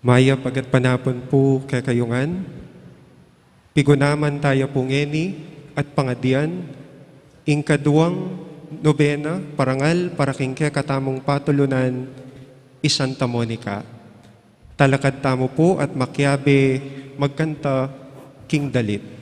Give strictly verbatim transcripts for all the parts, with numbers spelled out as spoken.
Mayap a gatpanapun pu kekayu ngan. Pigunaman taya pu ngeni at pangadian ing kaduang nobena parangal para king kekatamung patulunan, i Santa Monica. Talakad tamu pu at makiabe magkanta king dalit.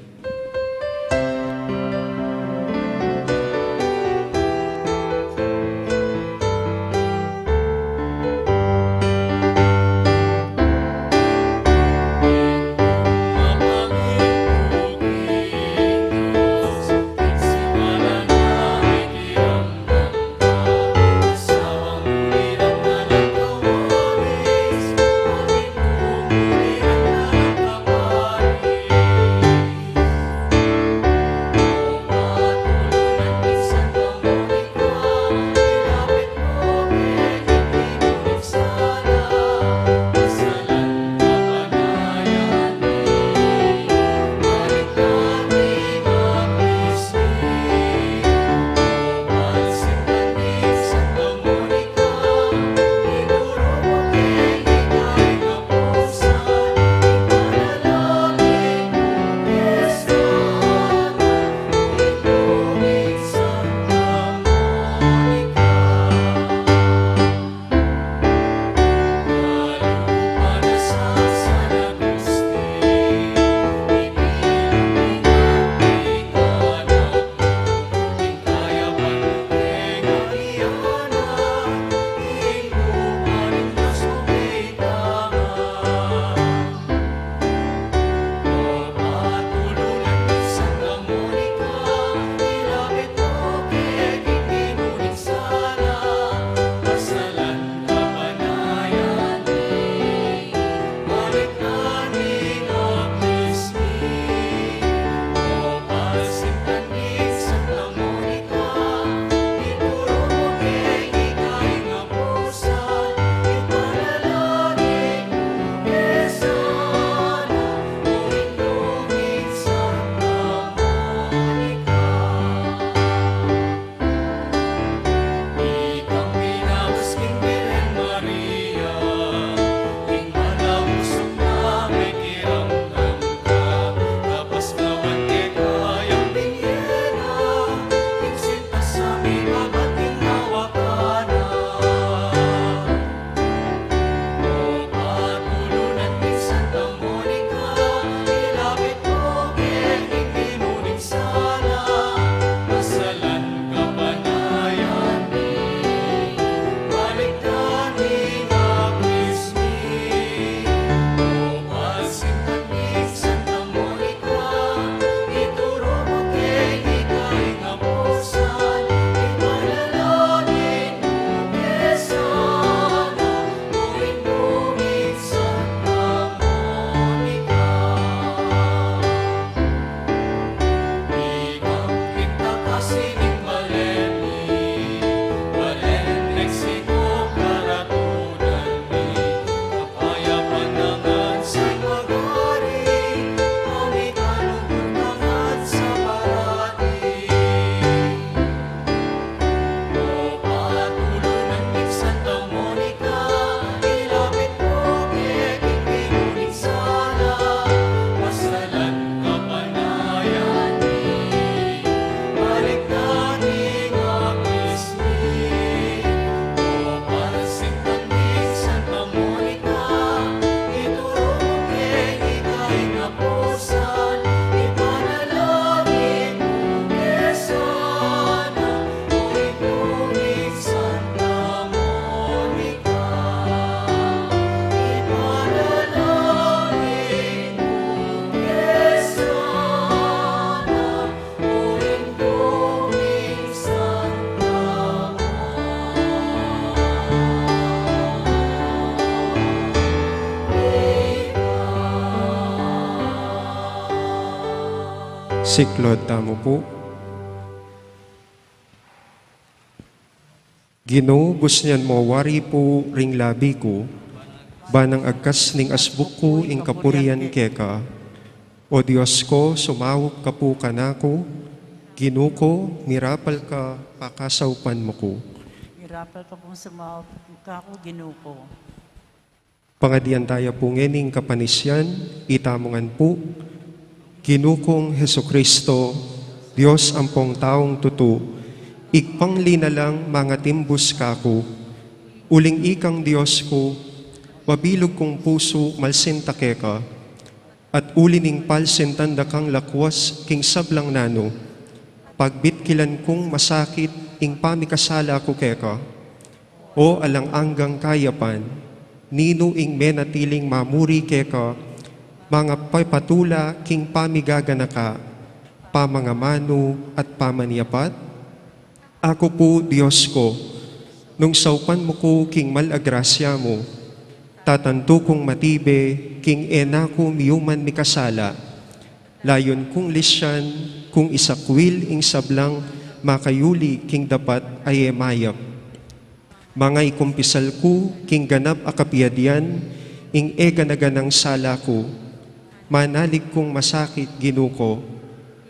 Siklaud tamu pu. Ginu, busnian mu wari pu ring labi ku, ban nang agkas ning asbuk ku ing kapurian keka. O Dios ku, sumaup ka pu kanaku, Ginu ku, mirapal ka pakasaupan mu ku. Mirapal ka pung sumaup kaku, Ginu ku. Pangadian taya pu ngening kapanisian, itamu ngan pu, Ginu kung Jesucristo, Dios ampong taung tutu, Ibpang linalang mangatimbus kaku, uling ikang Dios ku, mabilug kung pusu malsinta keka, at uli ning palsintan da kang lakwas king sablang nanu, pagbitkilan kung masakit ing pamikasala ku keka. O alang anggang kayapan, ninu ing menatiling mamuri keka, mangapapatula king pamigaganaka, pamangamanu at pamanyapat? Aku pu, Dios ku, nung saupan mu ku king mal a grasya mu, tatantu kung matibe king e na ku miyuman mikasala, layun kung lisyan kung isakwil ing sablang makayuli king dapat a e mayap. Manga ikumpisal ku king ganap a kapiadian ing e gana-ganang sala ku, manalig kung masakit, Ginu ku,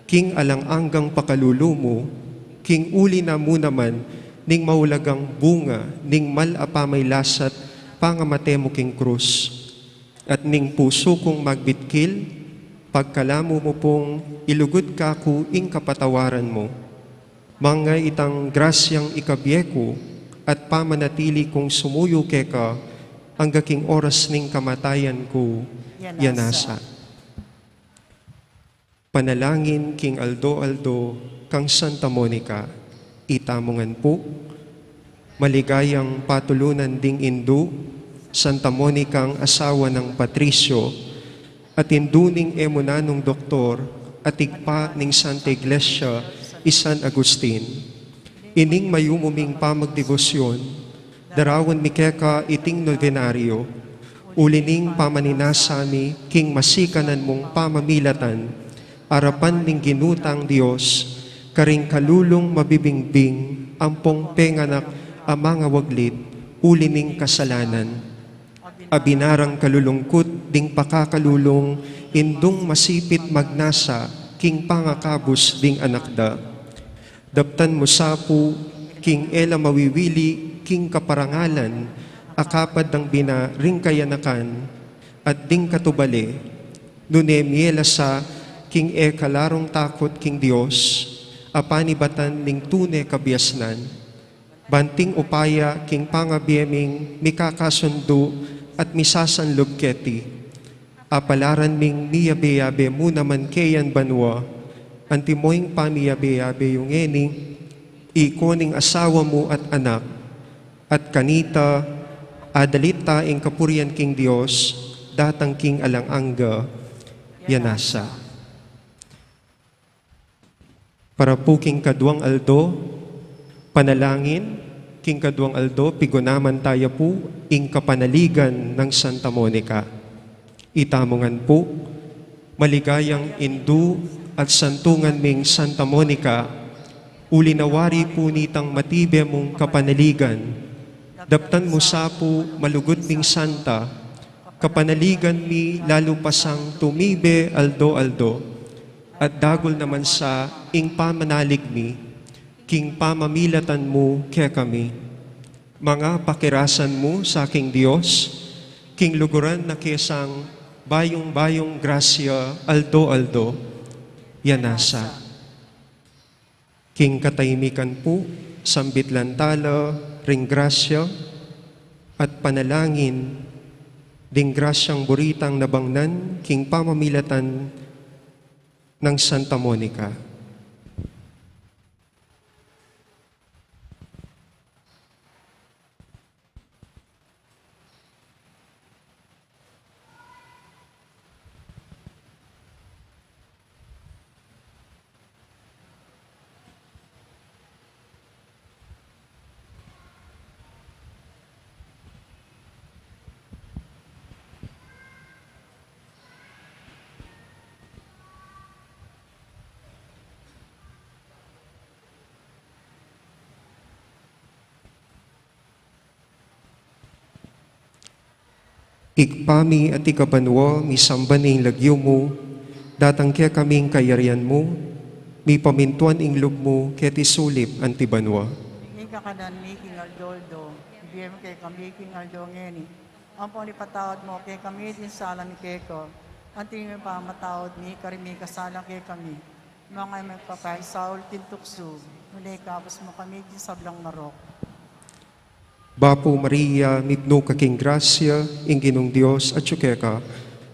king alang anggang pakalulu mu, king uli na mu naman ning maulagang bunga ning mal a pamailasa't pangamate mu king krus. At ning pusu kung magbitkil, pagkalamu mu pung ilugud kaku ing kapatawaran mu. Manga itang grasyang ikabie ku at pamanatili kung sumuyu keka angga king oras ning kamatayan ku. Yan nasa. Panalangin king aldo-aldo kang Santa Monica, itamu ngan pu. Maligayang patulunan ding indu, Santa Monica ang asawa nang Patricio, at indu ning e mu nanung doktor, at ibpa ning Santa Iglesia i San Agustin. Ining mayumu ming pamagdebosyon, darawan mi keka iting novenario, uli ning pamaninasa mi king masikanan mung pamamilatan, arapan ning Ginu tang Dios, karing kalulung mabibingbing ampong penganak a mangawaglit uli ning kasalanan. Abinarang kalulungkut ding pakakalulung indung masipit magnasa king pangakabus ding anak da. Daptan mu sa pu king e la mawiwili king kaparangalan a kapad dang bina ring kayanakan at ding katubale, nune mie la sa king e kalarung takut king Dios a panibatan ning tune kabiasnan. Banting upaya king pangabie ming mikakasundu at misasanlub keti. Apalaran ming miyabe-yabe mu naman keyan banua, antimo ing pamiyabe-yabe yu ngeni, ikong asawa mu at anak, at kanita, adalit ta ing kapurian king Dios, datang king alang angga. Yan nasa. Para pu king kaduang aldo, panalangin, king kaduang aldo, pigunaman taya pu ing kapanaligan nang Santa Monica. Itamu ngan pu, maligayang indu at santungan ming Santa Monica, uli na wari pu nitang matibe mung kapanaligan, daptan mu sa pu malugud ming santa, kapanaligan mi lalu pa sang tumibe aldo-aldo, at dagul naman sa ing pamanalig mi, king pamamilatan mu kekami. Manga pakirasan mu sa king Dios, king luguran na ke sang bayung-bayung grasya aldo-aldo. Yan nasa. King katahimikan pu, sambit lang tala ring grasya at panalangin ding grasyang buri tang nabangnan king pamamilatan nang Santa Monica. Ibpa mi atiu ka banua, misamban ing lagyu mu, datang kekami ing kayarian mu, mipamintuan ing lub mu keti sulip anti banua. Ing kakanan mi king aldo-aldo, ibie mu kekami king aldo ngeni. Ampon ipatawad mu kekami ding sala mi keka, anti ing pamamatawad mi karing mikasala kekami. Manga e mu ke paisaul king tuksu, nune ikabus mu kami king sablang marok. Bapu Maria, mipnu ka king grasya, ing Ginung Dios atyu keka,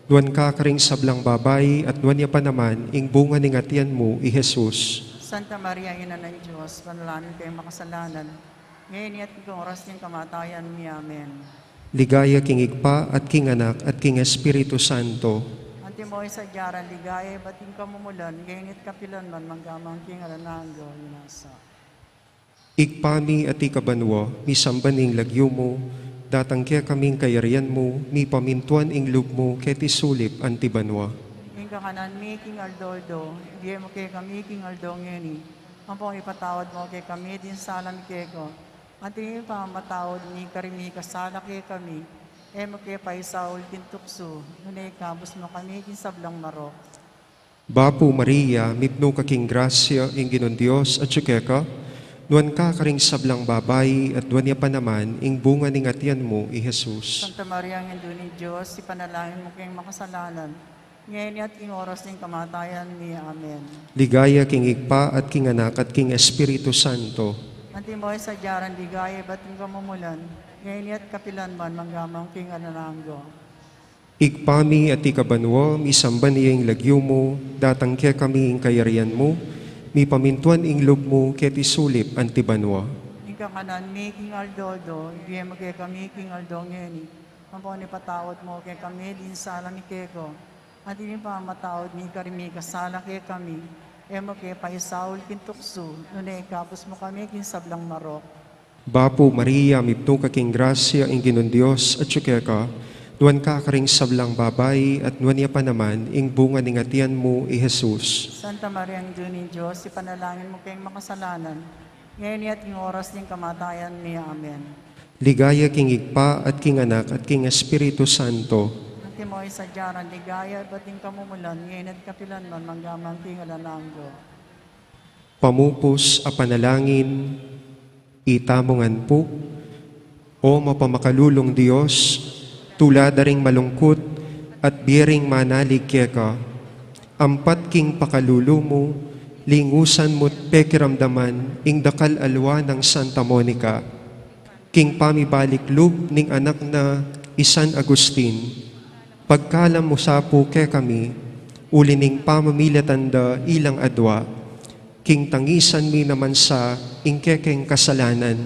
nuan ka karing sablang babai, at nuan ya pa naman ing bunga ning atian mu, i Jesus. Santa Maria, Ina ning Dios, ipanalangin mu keng makasalanan, ngeni at king oras ning kamatayan mi. Amen. Ligaya king Ibpa, at king Anak, at king Espiritu Santo. Antimo ing sadya rang ligaya ibat king kamumulan, ngeni at kapilan man, mangga man king alang angga. Ing nasa. Ibpa mi, atiu ka banua, misamban ya ing lagyu mu, datang kekami ing kayarian mu, mipamintuan ing lub mu, keti sulip anti banua. Ing kakanan mi king aldo-aldo, ibie mu kekami king aldo ngeni. Ampon ipatawad mu kekami ding sala mi keka, anti ing pamamatawad mi karing mikasala kekami. E mu ke paisaul king tuksu, nune ikabus mu kami king sablang marok. Bapu Maria, mipnu ka king grasya, ing Ginung Dios atyu keka, nuan ka karing sablang babai, at nuan ya pa naman ing bunga ning atian mu, i Jesus. Santa Maria, Indu ning Dios, ipanalangin mu keng makasalanan, ngeni at king oras ning kamatayan mi. Amen. Ligaya king Ibpa, at king Anak, at king Espiritu Santo. Antimo ing sadya rang ligaya ibat king kamumulan, ngeni at kapilan man, mangga man king alang angga. Ibpa mi, atiu ka banua, misamban ya ing lagyu mu, datang kekami ing kayarian mu, mipamintuan ing lub mu, keti sulip anti banua. Ing kakanan mi king aldo-aldo, ibie mu kekami king aldo ngeni. Ampon ipatawad mu kekami ding sala mi keka, anti ing pamamatawad mi karing mikasala kekami. E mu ke paisaul king tuksu, nune ikabus mu kami king sablang marok. Bapu Maria, mipnu ka king grasya, ing Ginung Dios atyu keka, nuan ka karing sablang babai, at nuan ya pa naman ing bunga ning atian mu, i Jesus. Santa Maria, Indu ning Dios, ipanalangin mu keng makasalanan, ngeni at king oras ning kamatayan mi. Amen. Ligaya king Ibpa, at king Anak, at king Espiritu Santo. Antimo ing sadya rang ligaya ibat king kamumulan, ngeni at kapilan man, mangga man king alang angga. Pamupus a panalangin. Itamu ngan pu. O mapamakalulung Dios, tula da ring malungkut at bie ring manalig keka, ampat king pakalulu mu, lingusan mu't pekiramdaman ing dakal a lua nang Santa Monica, king pamibalik lub ning anak na i San Agustin. Pagkalam mu sa pu kekami, uli ning pamamilatan da ilang adua, king tangisan mi naman sa ing kekeng kasalanan,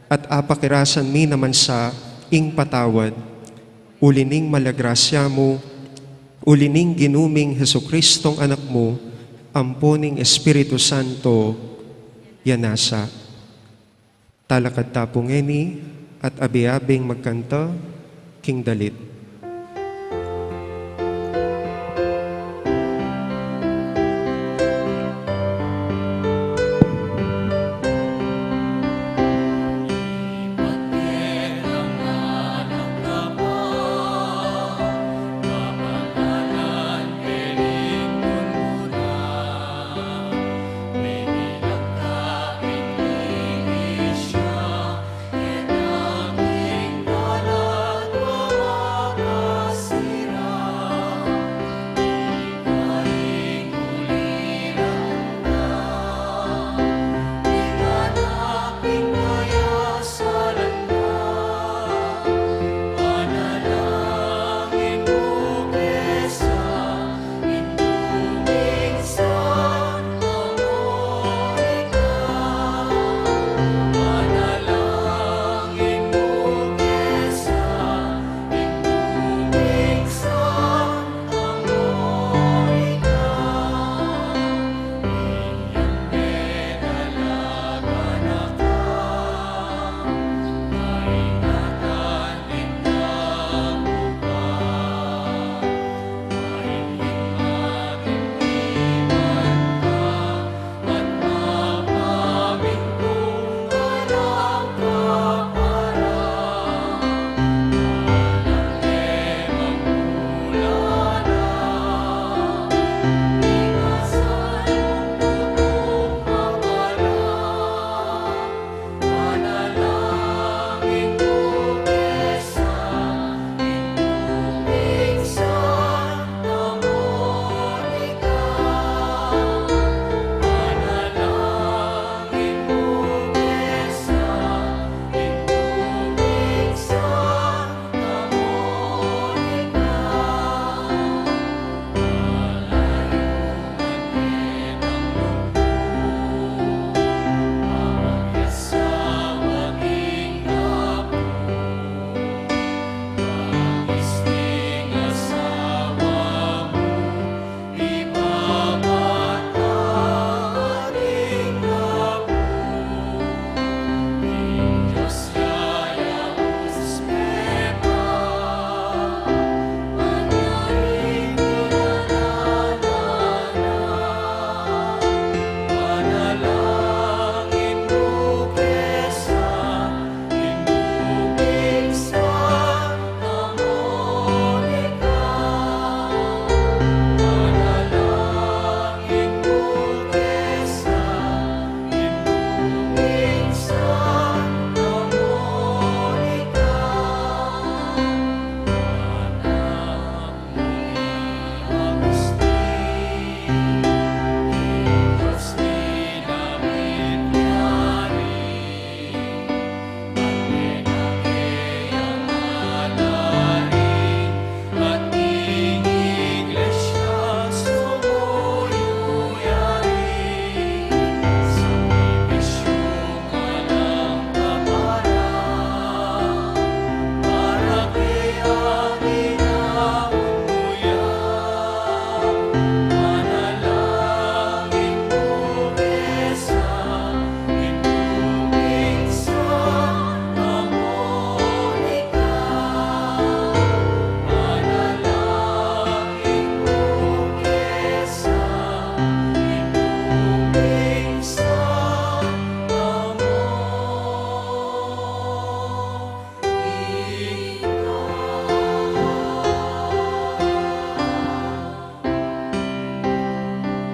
at apakirasan mi naman sa ing patawad. Uli ning mala grasya mu, uli ning Ginu ming Jesucristong Anak mu, ampo ning Espiritu Santo, ya na sa. Talakad ta pu ngeni at abe-abeng magkanta king dalit.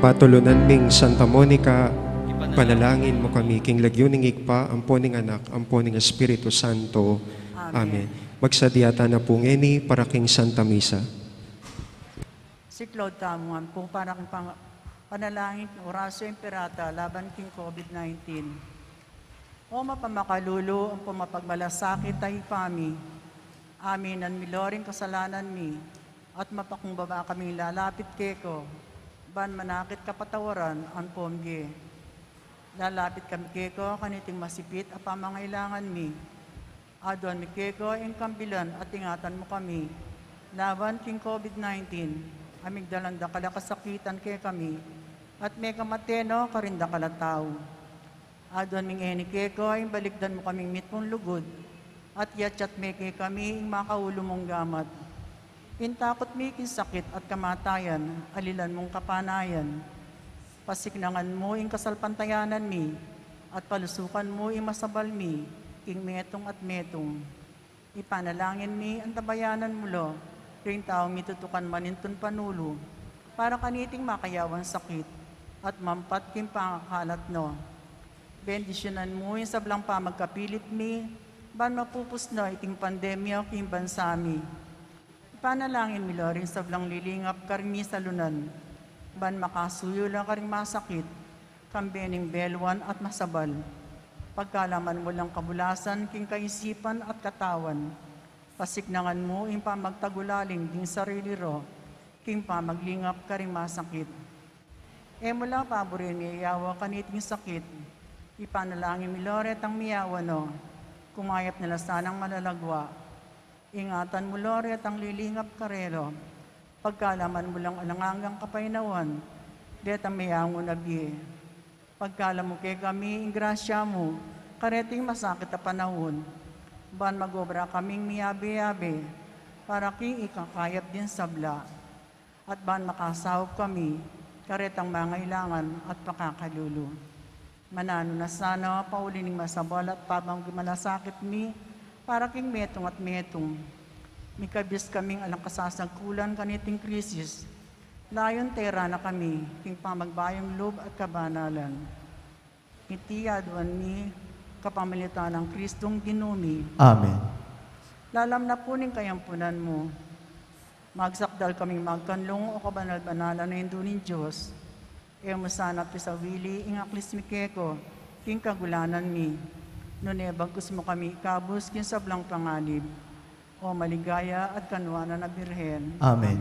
Patulunan ming Santa Monica, panalangin mu kami king lagyu ning Ibpa, ampo ning Anak, ampo ning Espiritu Santo. Amen. Amen. Magsadya tana pu ngeni para king Santa Misa. Siklaud tamu ngan pu para king pang-, panalangin king Oratio Imperata laban king COVID nineteen. O mapamakalulu, ampo mapagmalasakit a Ibpa mi, aminan mi lo ring kasalanan mi, at mapakumbaba kaming lalapit keka, ban manakit kapatawaran ampon bie. Lalapit kami keka kaniting masipit a pamangailangan mi. Aduan mi keka ing kambilan at ingatan mu kami laban king COVID nineteen, a migdalan dakal a kasakitan kekami, at mekamate no karing dakal a tau. Aduan mi ngeni keka ing balikdan mu kaming mitmung lugud, at yatyat me kekami ing makaulu mung gamat. Ing takut mi king sakit at kamatayan, alilan mung kapanayan. Pasiknangan mu ing kasalpantayanan mi, at palusukan mu ing masabal mi king metung at metung. Ipanalangin mi, antabayanan mu lo ring taung mitutukan manintun panulu para kaniting makayawan sakit at mampat king pangakalat no. Bendisyunan mu ing sablang pamagkapilit mi, ban mapupus no iting pandemya king bansa mi. Ipanalangin mi lo ring sablang lilingap karing misalunan, ban makasuyu la karing masakit, kambe ning belwan at masabal. Pagkalaman mu lang kabulasan king kaisipan at katawan, pasiknangan mu ing pamagtagulaling ding sarili ro king pamaglingap karing masakit. E mu la paburin ing yayawa kaniting sakit. Ipanalangin mi lo retang miyawa no, kumayap na la sanang malalagwa. Ingatan mu lo retang lilingap karela. Pagkalaman mu lang alang anggang kapaynawan detang meangu na bie. Pagkalam mu kekami ing grasya mu kareting masakit a panaun, ban magobra kaming miyabe-yabe para king ikakayap ding sabla, at ban makasaup kami karetang mangailangan at pakakalulu. Mananu na sana, pauli ning masabal at pamagmalasakit mi para king metung at metung. Mikabis kaming alang kasasagkulan kaniting krisis, layun tera na kami king pamagbayung lub at kabanalan. Iti aduan mi kapamilatan nang Kristong Ginu mi. Amen. Lalam na pu ning kayampunan mu, magsakdal kaming magkanlung, o kabanal-banalan a Indu ning Dios. E mu sana pisawili ing aklis mi keka king kagulanan mi, nune bagkus mu kami ikabus king sablang panganib, o maligaya at kanuanan a Birhen. Amen.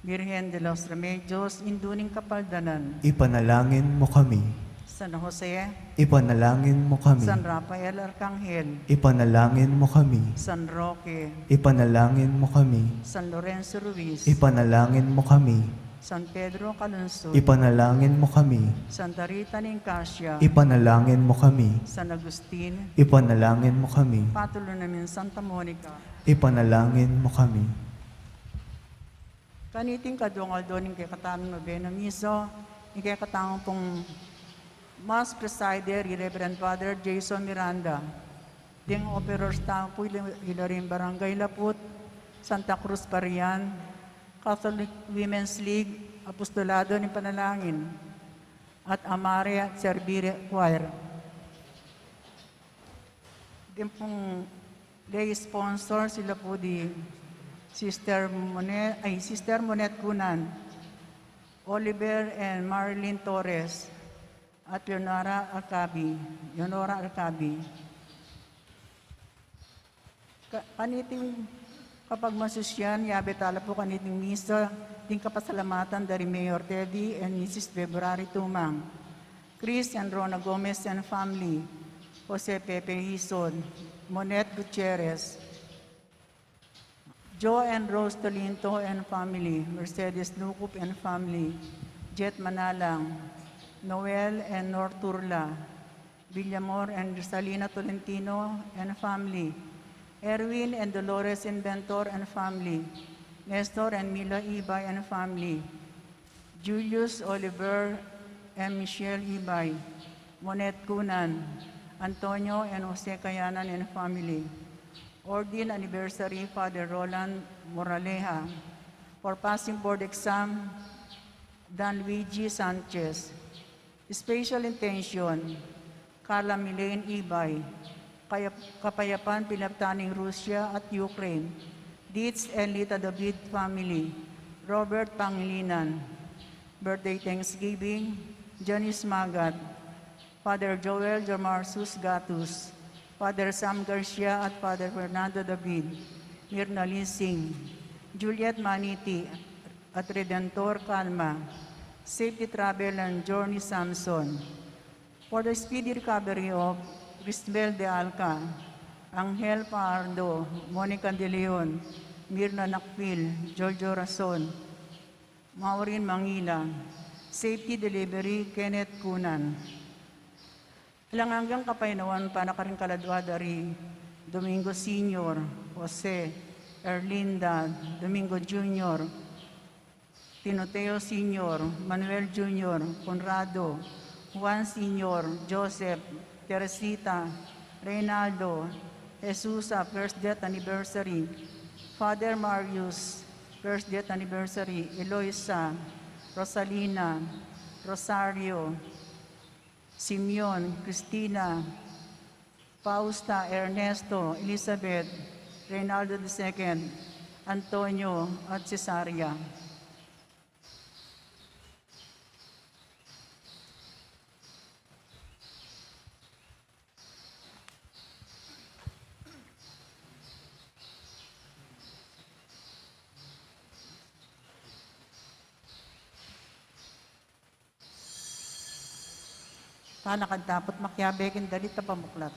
Birhen de los Remedios, Indu ning Kapaldanan, ipanalangin mu kami. San Jose, ipanalangin mu kami. San Rafael Arkanghel, ipanalangin mu kami. San Roque, ipanalangin mu kami. San Lorenzo Ruiz, ipanalangin mu kami. San Pedro Calungsod, ipanalangin mu kami. Santa Rita ning Casia, ipanalangin mu kami. San Agustin, ipanalangin mu kami. Patulunan mi Santa Monica, ipanalangin mu kami. Kaniting kadung-aldo ning kekatamung nobena misa, ing kekatamung pung Mass presider i Reverend Father Jason Miranda. Ding operors tamu pu i Lorin Barangay Laput, Santa Cruz Parian, Catholic Women's League, Apostolado ning Panalangin, at Amare at Servire Choir. Ding pung lay sponsor, sila pu di Sister Monet, ay, Sister Monet Cunan, Oliver and Marlene Torres, at Leonora Arcabi, Leonora Arcabi. Ka-, kaniting kapagmasusyan, yabe tala pu kaniting misa, ding kapasalamatan da ri Mayor Teddy and Missus February Tumang, Chris and Rona Gomez and family, Jose Pepe Hizon, Monet Gutierrez, Joe and Rose Tolinto and family, Mercedes Lucup and family, Jet Manalang, Noel and Nor Turla, Villamor and Rosalina Tolentino and family, Erwin and Dolores Inventor and family, Nestor and Mila Ibay and family, Julius Oliver and Michelle Ibay, Monet Cunan, Antonio and Jose Kayanan and family. Ordain anniversary, Father Roland Moraleja. For passing board exam, Dan Luigi Sanchez. Special intention, Carla Milaine Ibay, kaya-, kapayapan pinaptan ning Russia at Ukraine, Dietz and Lita David family, Robert Pangilinan, birthday thanksgiving, Janice Magat, Father Joel Jomarsus Gatus, Father Sam Garcia at Father Fernando David, Mirna Lising, Juliet Maniti, at Redentor Calma, safety travel ng Journey Samson. For the speedy recovery of Crisbel de Alca, Angel Pardo, Monica de Leon, Mirna Nakpil, Jojo Rason, Maureen Mangila, safety delivery, Kenneth Cunan. Alang anggang kapaynawan para karing kaladua da ri Domingo Senior, Jose, Erlinda, Domingo Junior, Timoteo Senior, Manuel Junior, Conrado, Juan Senior, Joseph, Teresita, Reynaldo, Jesusa, first death anniversary, Father Marius, first death anniversary, Eloisa, Rosalina, Rosario, Simeon, Cristina, Fausta, Ernesto, Elizabeth, Reynaldo the second, Antonio, at Cesaria. Talakad ta pu't makiabe king dalit a pamuklat.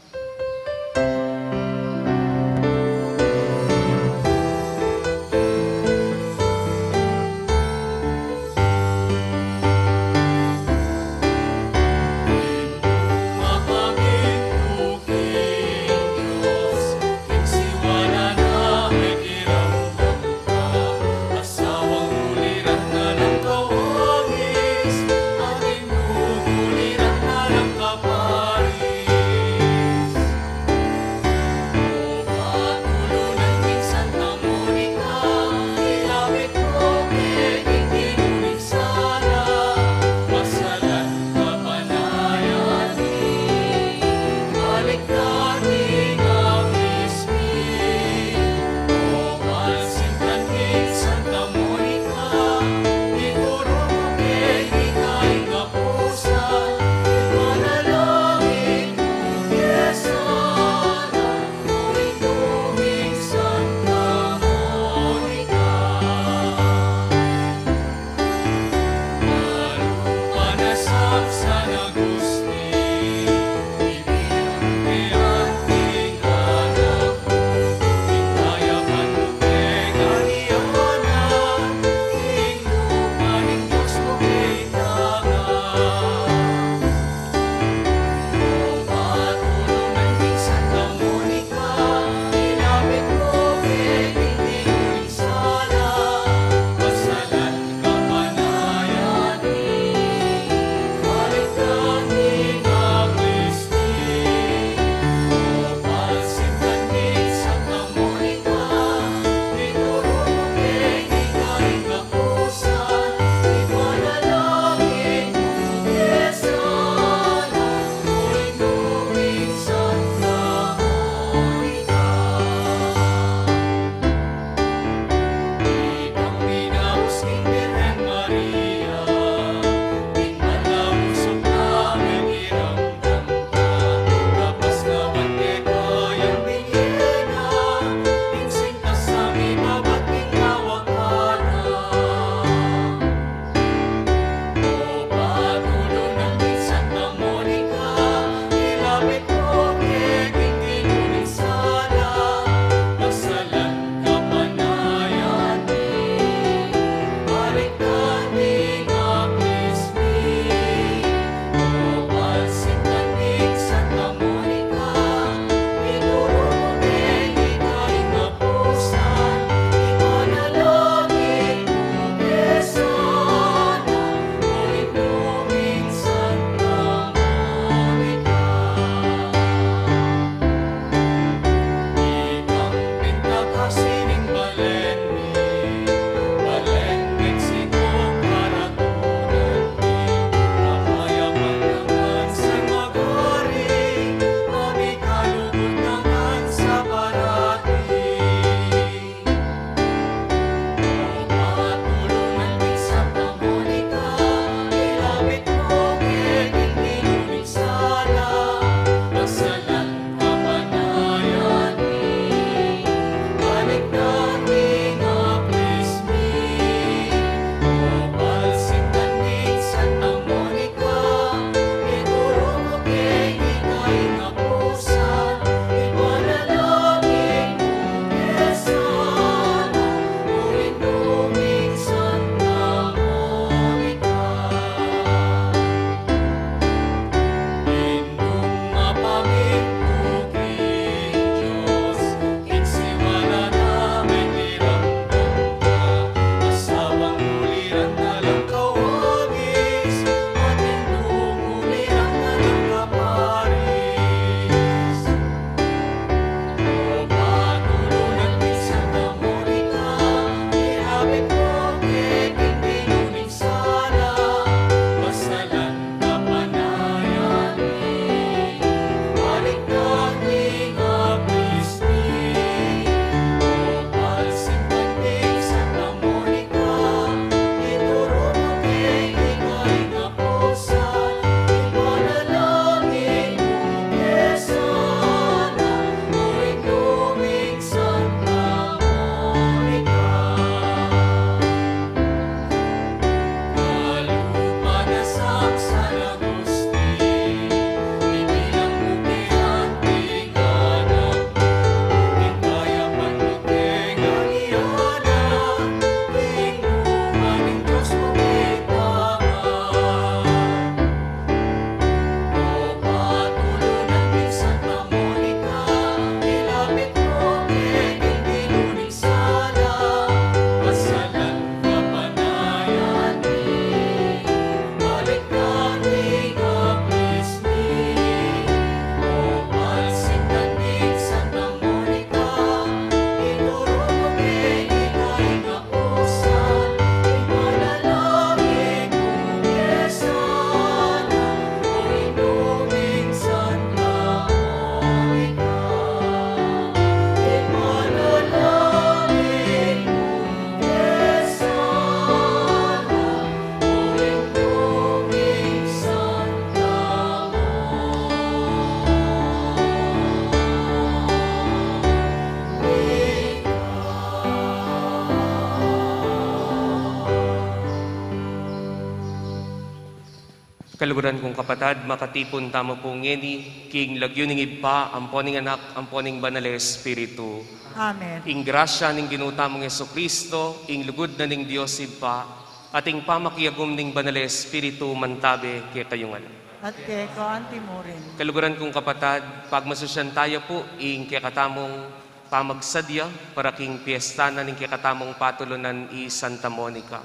Kaluguran kung kapatad, makatipun tamu pu ngeni king lagyu ning Ibpa, ampo ning Anak, ampo ning Banal a Espiritu. Amen. Ing grasya ning Ginu tamung Jesucristo, ing lugud na ning Dios Ibpa, at ing pamakiagum ning Banal a Espiritu mantabe kekayu ngan. At keka antimurin. Kaluguran kung kapatad, pagmasusyan taya pu ing kekatamung pamagsadya para king piesta na ning kekatamung patulunan i Santa Monica.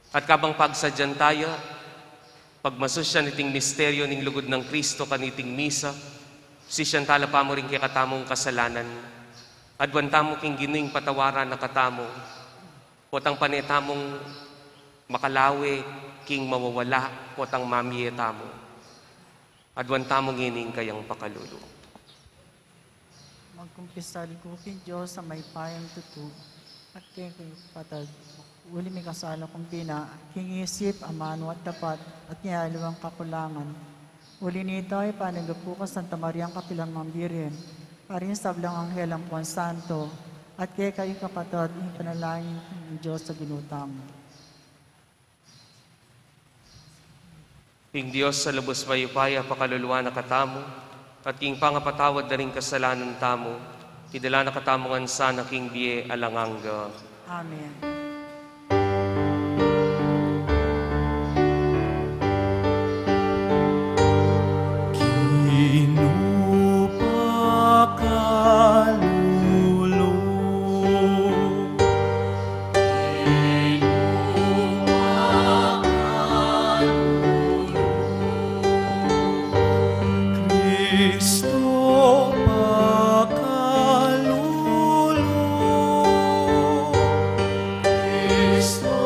At kabang pagsadyan taya, pagmasusyan iting misteryo ning lugud nang Cristo kaniting misa, sisian tala pa mu ring kekatamung kasalanan. Aduan tamu king Ginu ing patawaran na katamu, potang pane tamung makalawe king mawawala, potang mamie tamu. Aduan tamu ngeni ing kayang pakalulu. Magkumpisal ku king Dios a mayupayang tutu, at kekayu, kapatad, uli mikasala kung bina, king isip, amanu at dapat, at king aliwang kakulangan. Uli nita, ipanagap ku kang Santa Mariang kapilan man Birhen, karing sablang anghel ampon santo, at kekayu, kapatad, ing panalangin ning Dios a Ginu tamu. Ing Dios a lubus mayupaya pakaluluan na katamu, at king pangapatawad da ring kasalanan tamu, idala na katamu ngan sana king bie alang angga. Amen. Ginu pakalulu. Cristo pakalulu. Cristo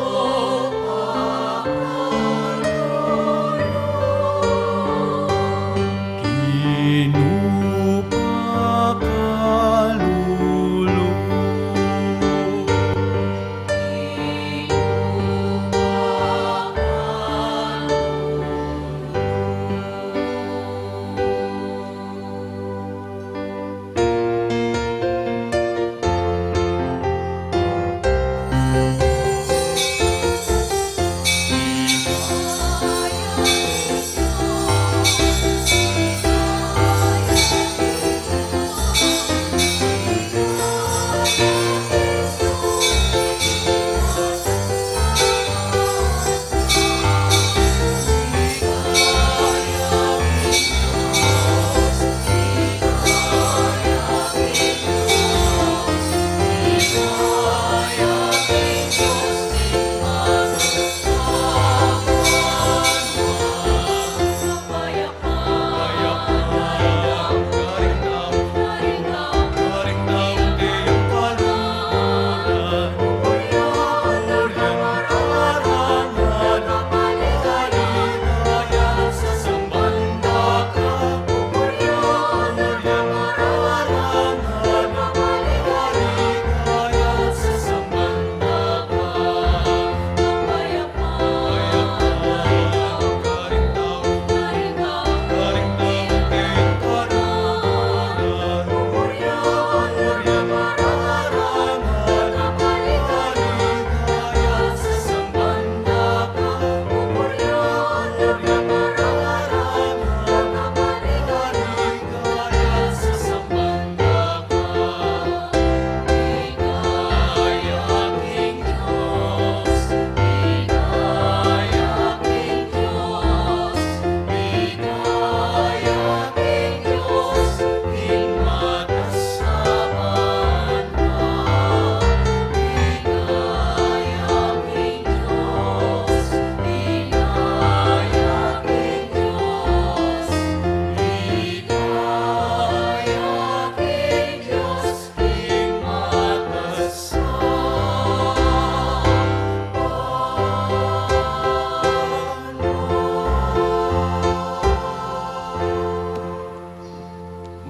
pakalulu. Ginu pakalulu.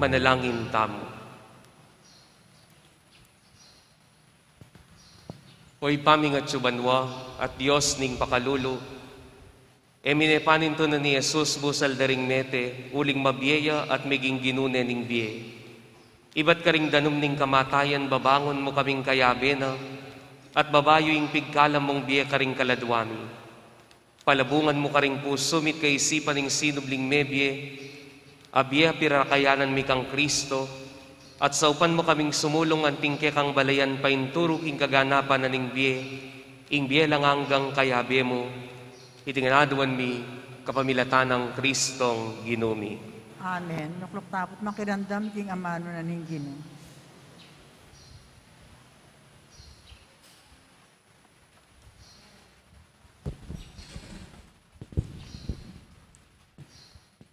Manalangin tamu. O Ibpa ming atsu banua, at Dios ning pakalulu, e mine panintunan i Jesus busal da ring mete, uling mabie ya at meging Ginu ne ning bie. Ibat karing danum ning kamatayan, babangun mu kaming kayabe na, at babayu ing pigkalam mung bie karing kaladua mi. Palabungan mu karing pusu mi't kaisipan ing sinubling mebie, a bie a pirakayanan mi kang Kristo, at saupan mu kaming sumulung anting kekang balayan painturu king kaganapan na ning bie, ing bie alang anggang kayabe mu, iti ngan aduan mi kapamilatan nang Kristong Ginu mi. Amen. Lukluk tapu't makiramdam king amanu na ning Ginu.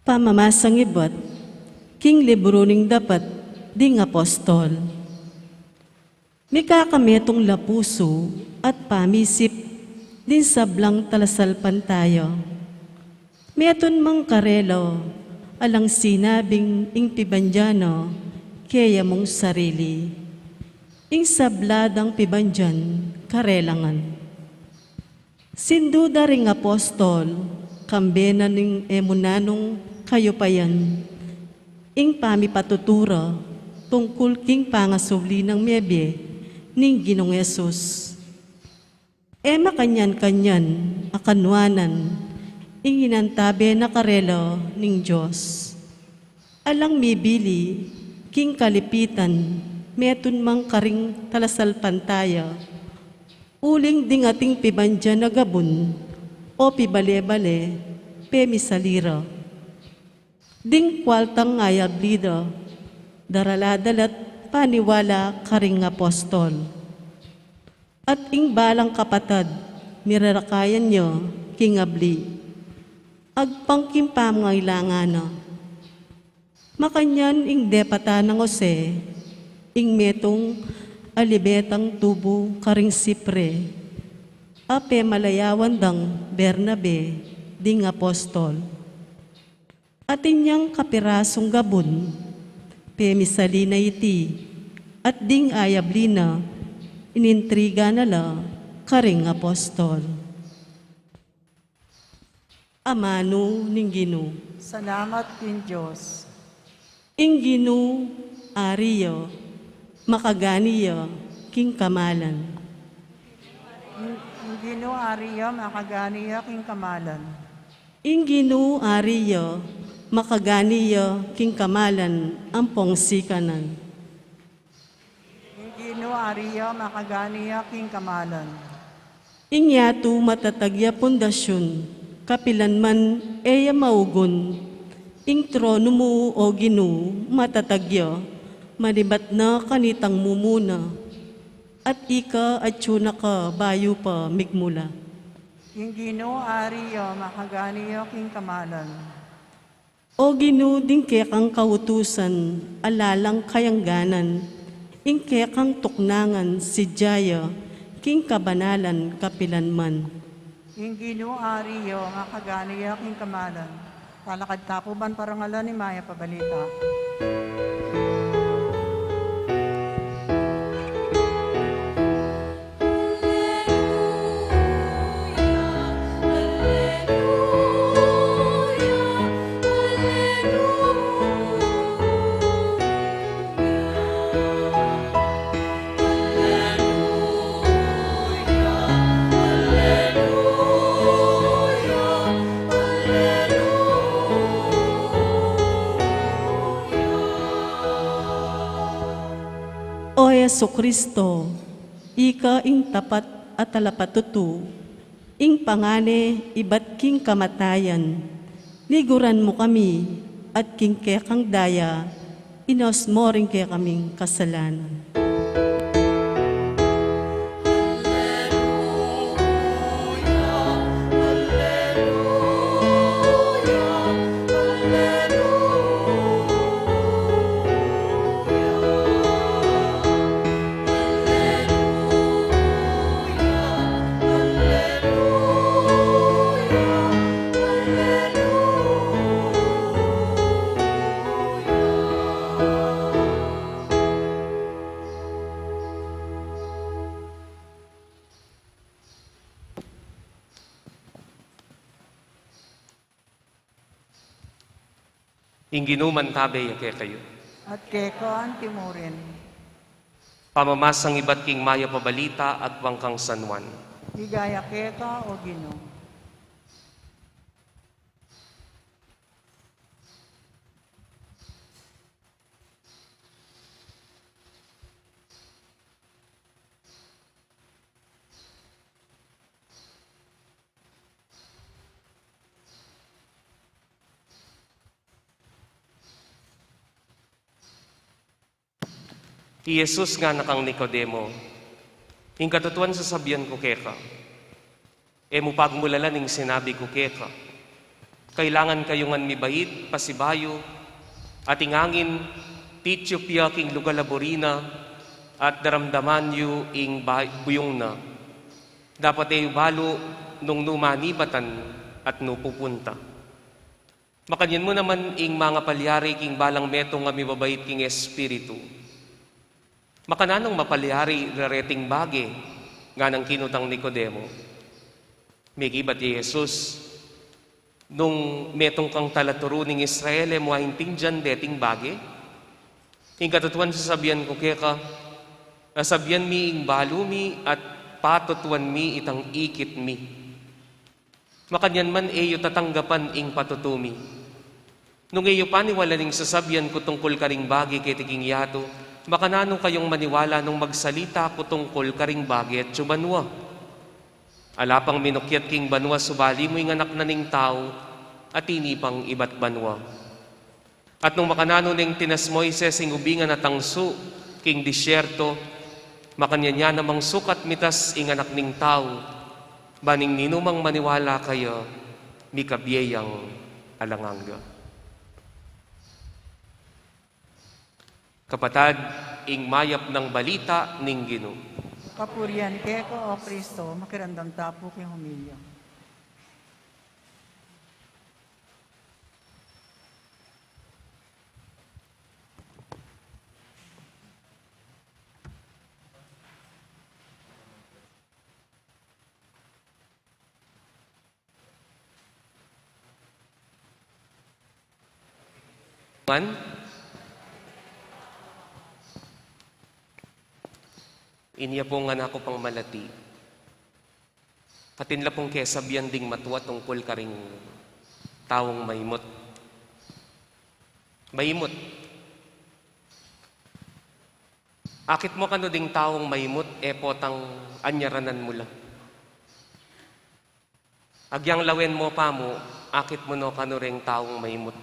Pamamasang ibat king libru ning Dapat ding Apostol. Mikakametung la pusu at pamisip ding sablang talasalpantaya. Metung mang karela alang sinabing ing pibandian na keya mung sarili. Ing sabla dang pibandian karela ngan. Sinduda ring apostol, kambe na ning e mu nanung kayupayan, ing pamipatutu ra tungkul king pangasubli nang mebie ning Ginung Jesus. E makanyan-kanyan a kanuanan ing inantabe na karela ning Dios. Alang mibili king kalipitan, metung mang karing talasalpantaya, uling ding ating pibandian a gabun o pibale-bale, pemisali ra. Ding kualtang ayabli da, darala da la't paniwala karing apostol. At ing balang kapatad, mirarakayan ya king abli, agpang king pamangailangan na. Makanyan ing depatan nang Jose, ing metung a libetang tubu karing Sipre, a pemalayawan dang Bernabe, ding apostol. Atin yang kapirasung gabun, pemisali na iti, at ding ayabli na, inintriga na la karing apostol. Amanu ning Ginu. Salamat king Dios. Ing Ginu ari ya, makagani ya king kamalan. Ing, ing Ginu ari ya, makagani ya king kamalan. Ing Ginu ari ya, makagani ya king kamalan ampong sikanan. Ing Ginu ari ya, makagani ya king kamalan. Ing yatu matatag ya pundasyun, kapilan man e ya maugun. Ing tronu mu, o Ginu, matatag ya, manibat na kanitang mumuna. At ika atyu na ka bayu pa migmula. Ing Ginu ari ya, makagani ya king kamalan. O Ginu, ding kekang kautusan, ala lang kayangganan, ing kekang tuknangan, sidya ya, king kabanalan kapilan man. Ing Ginu ari ya, makagani ya king kamalan. Talakad ta pu ban parangalan ing mayap a balita. O Jesucristo, ika ing tapat a talapatutu, ing pangane ibat king kamatayan, liguran mu kami, at king kekang daya, inos mo ring kekaming kasalanan. Ing Ginu mantabe ya kekayu. At keka antimurin. Pamamasang ibat king mayap a balita agyang kang San Juan. Ligaya keka, o Ginu. I Jesus ngana kang Nicodemo, "Ing katutuan sasabian ku keka, e mu pagmulalan ing sinabi ku keka. Kailangan kayu ngan mibait pasibayu, at ing angin titiup ya king lugal a buri na, at daramdaman yu ing ba-, buyung na. Dapat e yu balu nung nu manibatan at nu pupunta." Makanyan mu naman ing mangapalyari king balang metung a mibabait king espiritu. "Makananung mapalyari la reting bage?" nganang kinutang Nicodemo. Mekibat i Jesus, "Nung metung kang talaturu ning Israel, e mu aintindian deting bage? Ing katutuan sasabian ku keka, sasabian mi ing balu mi at patutuan mi itang ikit mi. Makanyan man e yu tatanggapan ing patutu mi. Nung e yu paniwalan ing sasabian ku tungkul karing bage keti king yatu, makananu kayung maniwala nung magsalita ku tungkul karing bage atyu banua? Ala pang minukyat king banua subali mu ing Anak na ning Tau atini pang ibat banua. At nung makananu neng tinas Moises ing ubingan a tangsu king disyerto, makanyan ya namang sukat mitas ing Anak ning Tau, ban ing ninumang maniwala kaya, mikabie yang alang angga." Kapatad, ing mayap nang balita ning Ginu. Kapurian keka, O Kristo. Makiramdam ta pu king homilya. Man, inya pung anak ku pang malati, atin la pung kesabian ding matua tungkul karing taung maimut. Maimut. Akit mu kanu ding taung maimut, e potang anyaranan mu la. Agyang lawen mu pa mu, akit mu no kanu reng taung maimut.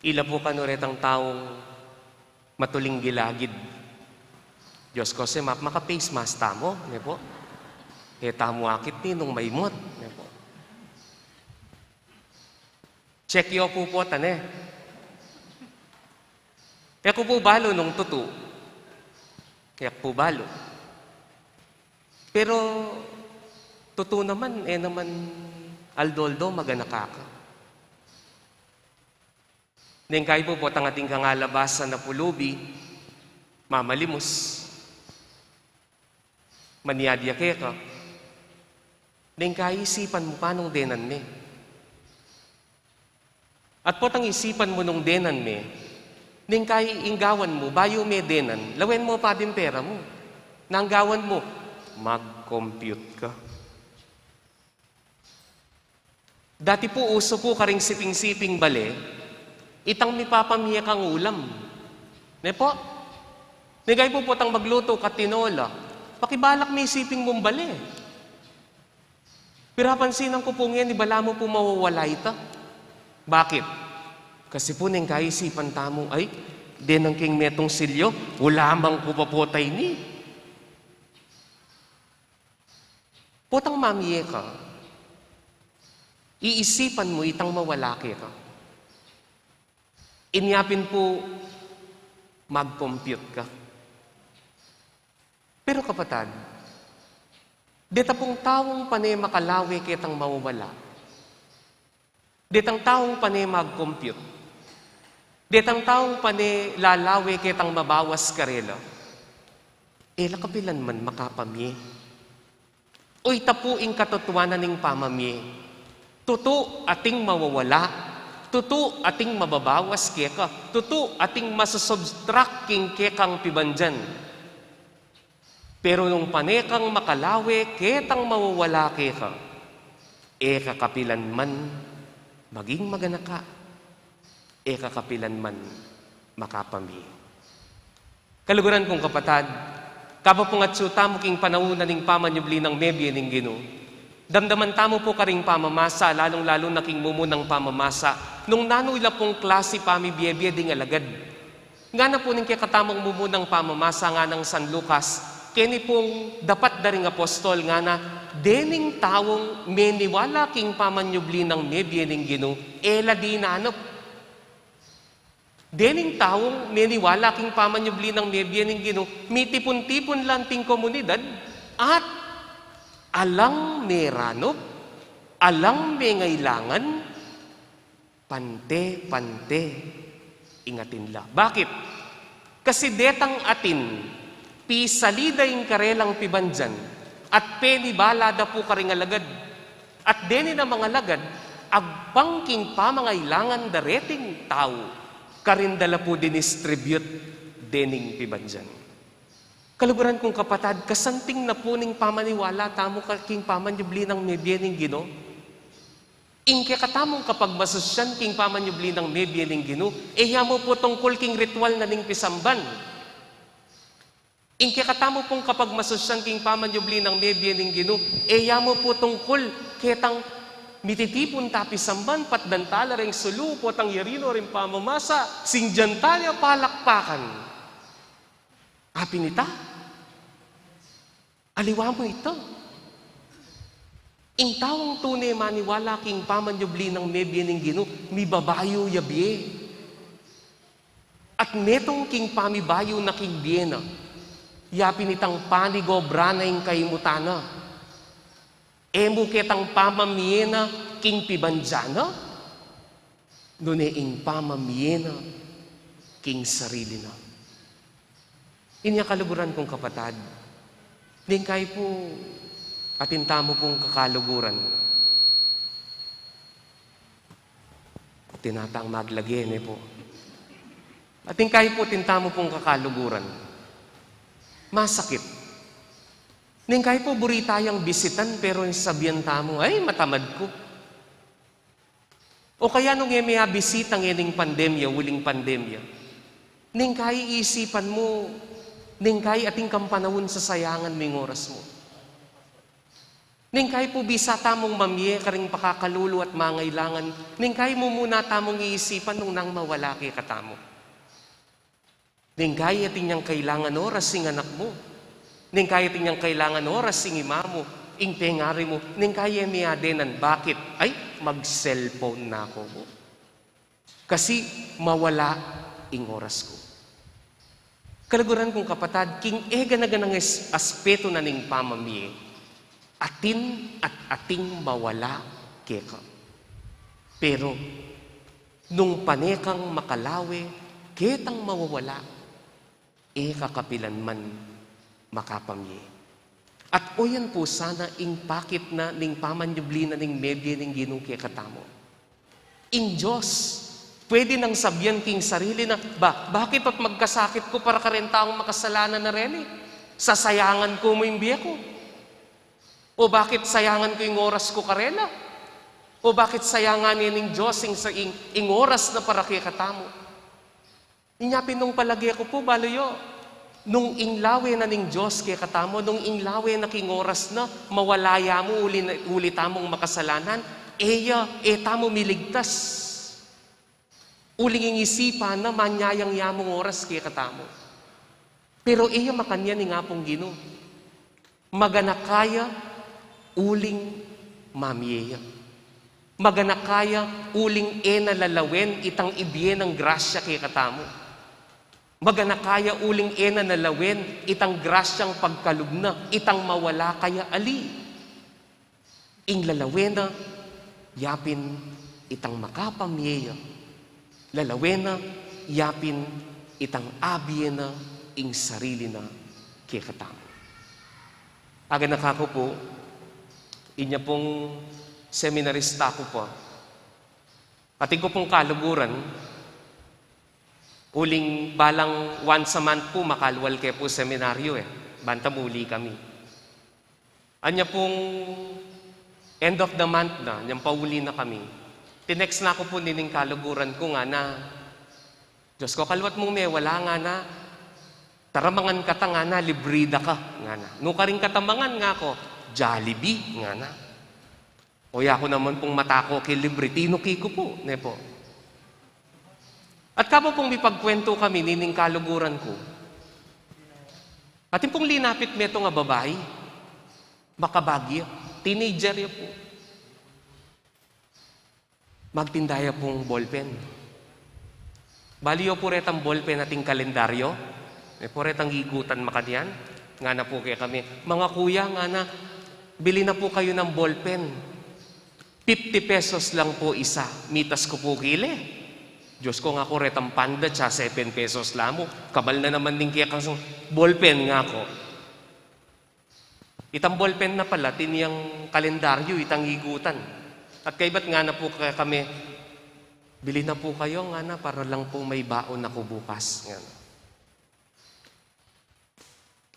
Ila pu kanu retang taung matuling gilagid. Diyos ko, se, map-, maka-face mask tamu, ne pu? E tamu akit ninung maimut, ne pu? Check yu pu pota, ne? E ku pu balu nung tutu. E ku pu balu. Pero tutu naman, e naman aldo-aldo maganaka ka. Neng kayi pu potang atin kang alabasan a pulubi, mamalimus. Manyad ya keka. Neng kayi isipan mu pa nung denan me. At potang isipan mu nung denan me, neng kayi ing gawan mu, bayu me denan, lawen mu pa ding pera mu. Nanu ing gawan mu? Mag-compute ka. Dati pu, uso pu karing siping-siping bale, itang mipapamie kang ulam. Ne pu? Neng kayi pu potang maglutu ka tinola, pakibalak me ing siping mung bale. Pero apansinan ku pu ngeni, balamu pu mawawala ita. Bakit? Kasi pu neng kayi isipan tamu, ay, denan keng metung silyu, ulamang ku pa pota ini. Potang mamie ka, iisipan mu itang mawala keka. Inya pin pu, mag-compute ka. Pero kapatad, deta pung taung pane makalawe ketang mawawala. Detang taung pane mag-compute. Detang taung pane lalawe ketang mabawas karela. E la kapilan man makapamie. O ita pu ing katutuanan ning pamamie. Tutu ating mawawala. Tutu ating mababawas keka. Tutu ating masusubtract king kekang pibandian. Pero nung pane kang makalawe ketang mawawala keka, e ka kapilan man maging maganaka, e ka kapilan man makapamie. Kaluguran kung kapatad, kabang pung atsu tamu king panaun na ning pamanyubli nang mebie ning Ginu, damdaman tamu pu karing pamamasa, lalung-lalu na king mumunang pamamasa, nung nanu ila pung klasi pamibie-bie ding alagad. Ngana pu ning kekatamung mumunang pamamasa, ngana nang San Lucas, keni pung dapat da ring apostol, ngana, dening taung meniwala king pamanyubli nang mebie ning Ginu, e la dinanup. Dening taung meniwala king pamanyubli nang mebie ning Ginu, mitipun-tipun la anting komunidad, at alang meranup, alang mengailangan, pante-pante ing atin la. Bakit? Kasi detang atin, pisali da ing karelang pibandian, at penibala da pu karing alagad. At deni namang alagad, agpang king pamangailangan da reting tau, karin da la pu dinistribute dening pibandian. Kaluguran kung kapatad, kasanting na pu ning pamaniwala tamu ka-, king pamanyubli nang mebie ning Ginu. Ing kekatamung kapagmasusyan king pamanyubli nang mebie ning Ginu, e ya mu pu tungkul king ritual na ning pisamban. Ing kekatamu pung kapagmasusyan king pamanyubli nang mebie ning Ginu, e ya mu pu tungkul ketang mititipun ta pisamban, patdan ta la reng sulu, potang yari no ring pamamasa, singgian ta ya palakpakan. Apin ita, aliwa mu ita. Ing taung tune maniwala king pamanyubli nang mebie ning Ginu, mibabayu ya bie. At metung king pamibayu na king bie na, yapin itang panigobra na ing kaimutan na. E mu ketang pamamie na king pibandian na, nune ing pamamie na king sarili na. Inya kaluguran kung kapatad, ningkayi pu atin tamu pung kakaluguran. Tinatang maglage, ne pu. Atin kayi pu, atin tamu pung kakaluguran. Masakit. Ningkayi pu buri tayang bisitan, pero ing sabian tamu, "Ay, matamad ku." O kaya nung e me abisita ngening pandemya, uling pandemya, ningkayi isipan mu, ningkayi atin kang panaun sasayangan mu ing oras mu. Ningkayi pu bisa tamung mamie karing pakakalulu at mangailangan, ningkayi mu muna tamung iisipan nung nang mawala kekatamu. Ningkayi atin yang kailangan oras ing anak mu. Ningkayi atin yang kailangan oras ing ima mu, ing pengari mu. Ningkayi e me adenan, bakit? Ay, mag-cellphone na ku. Kasi mawala ing oras ku. Kaluguran kung kapatad, king e gana-ganang es-, aspeto na ning pamamie, atin at ating mawala keka. Pero nung pane kang makalawe ketang mawawala, e ka kapilan man makapamie. At oyan pu sana ing pakit na ning pamanyubli na ning mebie ning Ginu kekatamu. Ing Dios, pwede nang sabian king sarili na, "Ba, bakit at magkasakit ku para kareng taung makasalanan a reni? Sasayangan ku mu ing bie ku? O bakit sayangan ku ing oras ku karela? O bakit sayangan ne ning Dios ing sa-, ing, ing oras na para kekatamu?" Inya pin nung palage ku pu, balu yu, nung ing lawe na ning Dios kekatamu, nung ing lawe na king oras na, mawala ya mu uli na, uli tamung makasalanan, e ya, e tamu miligtas. Uling ing isipan na, manyayang ya mung oras kekatamu. Pero e ya makanyan ing Apung Ginu. Maganaka ya uling mamie ya. Maganaka ya uling e na lalawen itang ibie nang grasya kekatamu. Maganaka ya uling e na lalawen itang grasyang pagkalub na, itang mawala kaya ali. Ing lalawen na, ya pin itang makapamie ya. Lalawen na, ya pin itang abie na ing sarili na kekatamu. Aganaka ku pu, inya pung seminarista ku pa. Atin ku pung kaluguran, uling balang once a month pu, makalual ke pu seminaryo e. Banta muli kami. Anya pung end of the month na, nyang pauli na kami. Tinext na ku pu nining kaluguran ku, ngana, "Dios ku, kaluat mung mewala," ngana. "Tara mangan kata," ngana, "libri da ka," ngana. "Nukarin kata mangan?" ngaku. "Jollibee," ngana. O yaku naman pung matako king libri, tinuki ku pu, ne pu. At kabang pung mipagkwentu kami nining kaluguran ku, atin pung linapit metung a babai, makabagya, teenager ya pu. Magtinda ya pung ballpen. Bali, e pu retang ballpen atin kalendaryo, e pu retang igutan makanyan. Ngana pu kekami, "Mga kuya," ngana, "bili na pu kayu ng ballpen. Fifty pesos lang pu isa." Mitas ku pu kile. "Diyos ko," ngaku, "retang panda, tsa seven pesos la mu. Kamal na naman ning kekang ballpen," ngaku. Itang ballpen na pala, atin yang kalendaryo, itang igutan. At kaybat ngana pu kekami, "Bili na pu kayu," ngana, "para lang pu may baon aku bukas," ngana.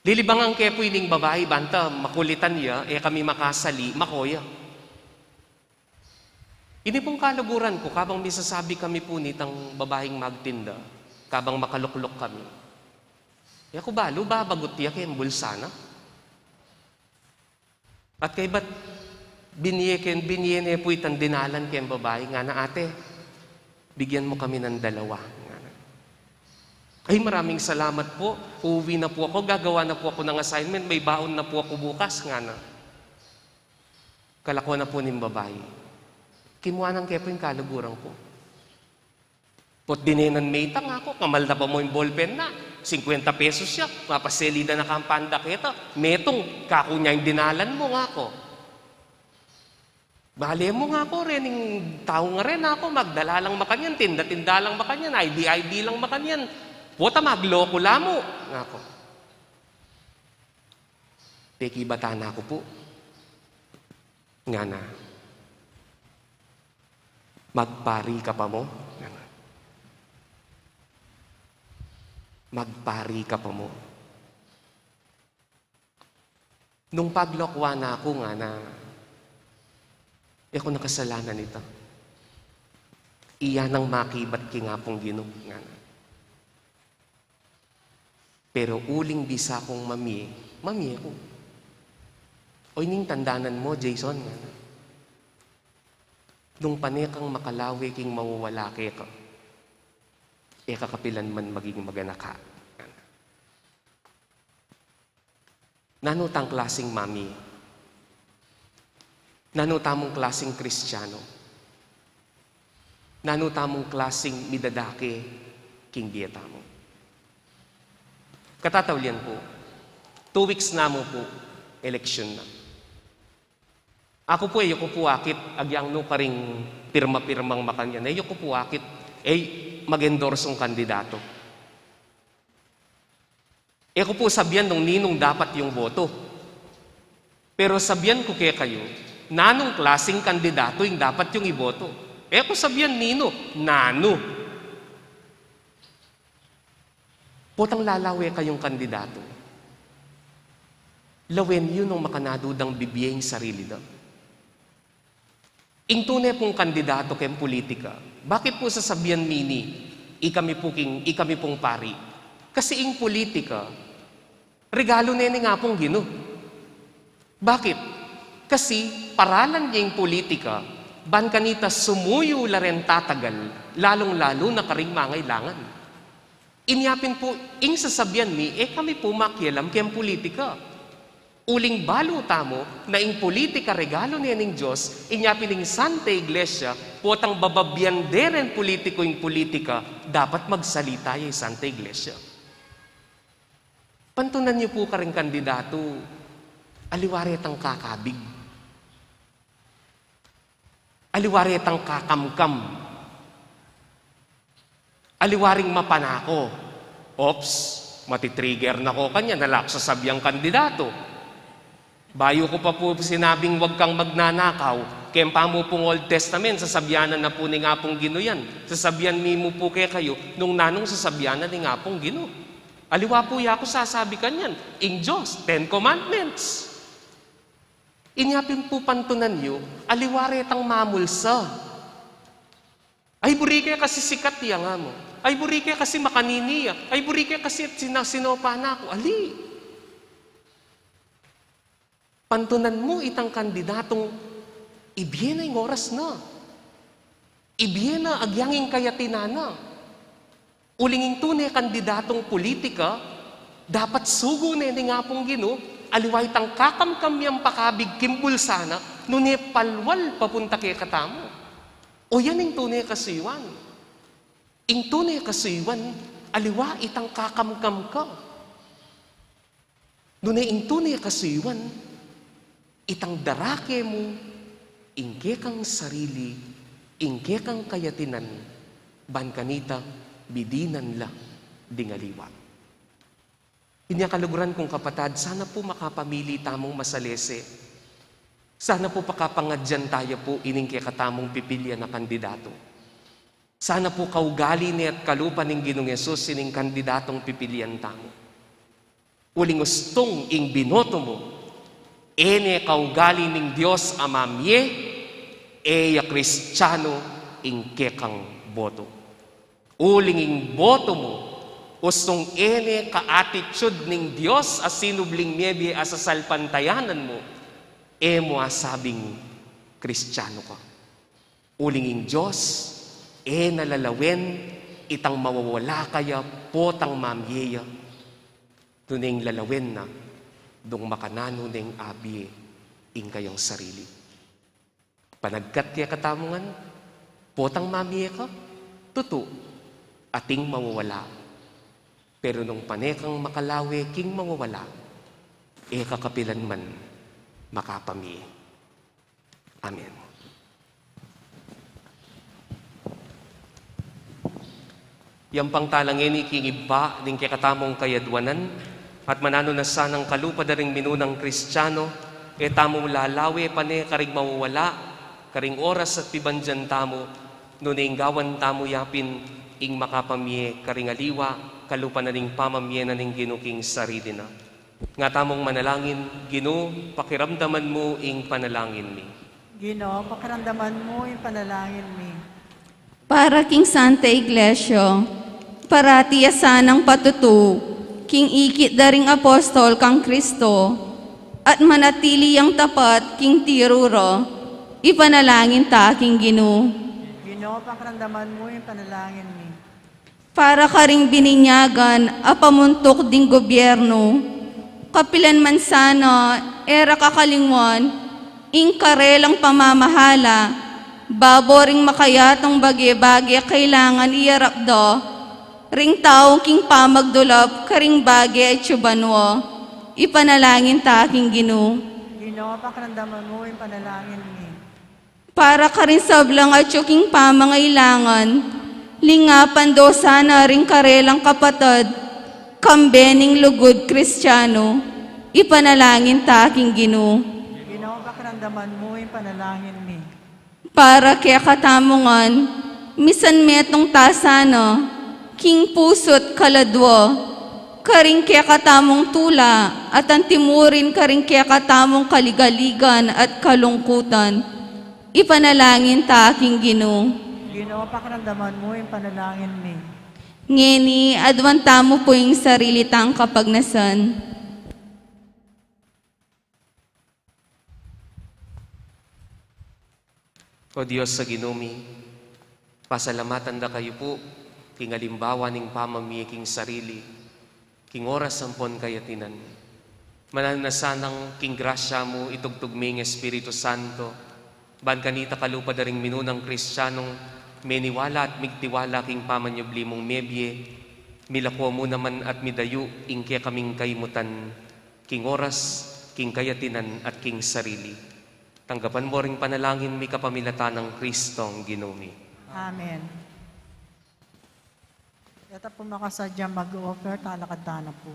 Lilibangan ke pu ining babai, banta makulitan ya, e kami makasali, mako ya. Ini pung kaluguran ku, kabang misasabi kami pu nitang babaing magtinda, kabang makalukluk kami, e ku balu, babagut ya keng bulsa na. At kaybat, binie ken, binie ne pu itang dinalan keng babai, ngana, "Ate, bigyan mo kami ng dalawa," ngana. "Ay, maraming salamat pu. Uuwi na pu aku, gagawa na pu aku ng assignment, may baon na pu aku bukas," ngana. Kalakuan na pu ning babai. Kimuanan ke pu ing kaluguran ku. Put dinenan me ita, ngaku, "Kamal na ba mu ing ballpen na? Singkwenta pesos ya, mapaseli da na kang panda keta. Metung, kaku nya ing dinalan mu," ngaku. "Bale mu," ngaku, "rening tau ngaren," ngaku, "magdala lang makanyan, tinda-tinda lang makanyan, I D I D lang makanyan. Pota magloko la mu," ngaku. Pekibatan na ku pu. Ngana, "Magpari ka pa mu?" Ngana. "Magpari ka pa mu?" Nung paglokuan na ku, ngana, "E ku na kasalanan ita. Iya nang makibat king Apung Ginu," ngana. "Pero uling bisa kung mamie, mamie ku." "O ining tandanan mu, Jason," ngana, "nung pane kang makalawe king mawawala keka, e ka kapilan man maging maganaka," ngana. Nanu tang klasing mamie? Nanu tamung klasing Kristiano? Nanu tamung klasing midadake king bie tamu? Katataulian pu, two weeks na mu pu, eleksyon na. Aku pu, e ku pu akit, agyang nu karing pirma-pirmang makanyan, e ku pu akit, e, mag-endorsong kandidato. E ku pu sabian nung ninung dapat yung boto. Pero sabian ku kekayu, nanung klasing kandidato ing dapat yung iboto. E ku sabian ninu, nanu. Potang lalawe kayung kandidato, lawen yu nung makananu dang bibie ing sarili da. Ing tune pung kandidato keng pulitika, bakit pu sasabian mi ini, ikami pu king, ikami pung pari? Kasi ing pulitika, regalu ne ning Apung Ginu. Bakit? Kasi paralan ne ing pulitika, ban kanita sumuyu la ring tatagal, lalung-lalu na karing mangailangan. Inya pin pu, ing sasabian mi, e kami pu makialam keng pulitika. Uling balu tamu na ing pulitika regalu ne ning Dios, inya pin ing Santa Iglesia, potang bababian de ring pulitiku ing pulitika, dapat magsalita ya ing Santa Iglesia. Pantunan yu pu karing kandidato, aliwa retang kakabig. Aliwa retang kakamkam. Aliwa ring mapanako. Ops, matitrigger na ko kanyan, ala ku sasabiang kandidato. Bayu ku pa pu sinabing, "Wag kang magnanakaw," keng pamu pung Old Testament, sasabian na pu ning Apung Ginu yan. Sasabian mi mu pu kekayu, nung nanung sasabian na ning Apung Ginu. Aliwa pu ya ku sasabi kanyan, ing Dios, Ten Commandments. Inya pin pu pantunan yu, aliwa retang mamulsa. "Ay, buri ke kasi sikat ya," nga mu. "Ay, buri ke kasi makanini ya. Ay, buri ke kasi sina-, sinopa na ku." Ali. Pantunan mu itang kandidatung ibie na ing oras na. Ibie na agyang ing kayatinan na. Uling ing tune kandidatung pulitika, dapat sugu ne ning Apung Ginu, aliwa itang kakamkam yang pakabig king bulsa na, nune palwal papunta kekatamu. O yan ing tune kasuyuan. Ing tune kasuyuan, aliwa itang kakamkam ka. Nune ing tune kasuyuan, itang darake mu ing kekang sarili, ing kekang kayatinan, ban kanita bidinan la ding aliwa. Inya kaluguran kung kapatad, sana pu makapamili tamung masalese. Sana pu pakapangadyan taya pu ining kekatamung pipilian a kandidatu. Sana pu kaugali ne at kalupa ning Ginung Jesus ining kandidatung pipilian tamu. Uling ustung ing binoto mu, e ne kaugali ning Dios a mamie, e ya Kristianu ing kekang boto. Uling ing boto mu, ustung e ne ka-attitude ning Dios a sinubling mebie a sasalpantayanan mu, e mu asabing Kristianu ka. Uling ing Dios, e na lalawen itang mawawala kaya potang mamie ya, nune ing lalawen na dung makananu neng abie ing kayang sarili. Panagkat kekatamu ngan, potang mamie ka, tutu, ating mawawala. Pero nung pane kang makalawe king mawawala, e ka kapilanman makapamie. Amen. Yampang tala ngeni king ibpa ning kekatamung kayadwanan, at mananu na sanang kalupa da ring minunang Kristiano, e tamu lalawe pane karing mawawala, karing oras at pibandian tamu, nune ing gawan tamu yapin ing makapamie karing aliwa, kalupa na ning pamamie na ning Ginu king sarili na. Nga tamung manalangin. Ginu, pakiramdaman mu ing panalangin mi. Ginu, pakiramdaman mu ing panalangin mi. Para king Santa Iglesia, parati ya sanang patutu king ikit da ring apostol kang Kristo, at manatili yang tapat king tiru ra, ipanalangin ta king Ginu. Ginu, pakiramdaman mu ing panalangin mi. Para karing bininyagan a pamuntuk ding gobyernu, kapilan man sana e ra kakalingwan ing karelang pamamahala, babo ring makayatung bage-bage kailangan iyarap da ring tau king pamagdulap karing bage atyu banua. Ipanalangin ta king Ginu. Ginu, pakiramdaman mu ing panalangin mi. Para karing sablang atyu king pamangailangan, lingapan do sana ring karelang kapatad, kambe ning lugud Kristianu, ipanalangin ta king Ginu. Ginu, pakiramdaman mu ing panalangin mi. Para kekatamu ngan, misan metung ta sana king pusu't kaladua, karing kekatamung tula at antimurin karing kekatamung kaligaligan at kalungkutan. Ipanalangin ta king Ginu. Ginu, pakiramdaman mu ing panalangin mi. Ngeni, aduan tamu pu ing sarili tang kapagnasan. O Dios a Ginu mi, pasalamatan da kayu pu king alimbawa ning pamamie king sarili, king oras ampon kayatinan. Mananu na sanang king grasya mu itugtug me ing Espiritu Santo, ban kanita kalupa da ring minunang Kristianong meniwala at migtiwala king pamanyubli mung mebie, milako mu naman at midayu ing kekaming kaimutan, king oras, king kayatinan, at king sarili. Tanggapan mo ring panalangin mi kapamilatan nang Kristong Ginu mi. Amen. Yata pu makasadya mag-offer, talakad tana pu.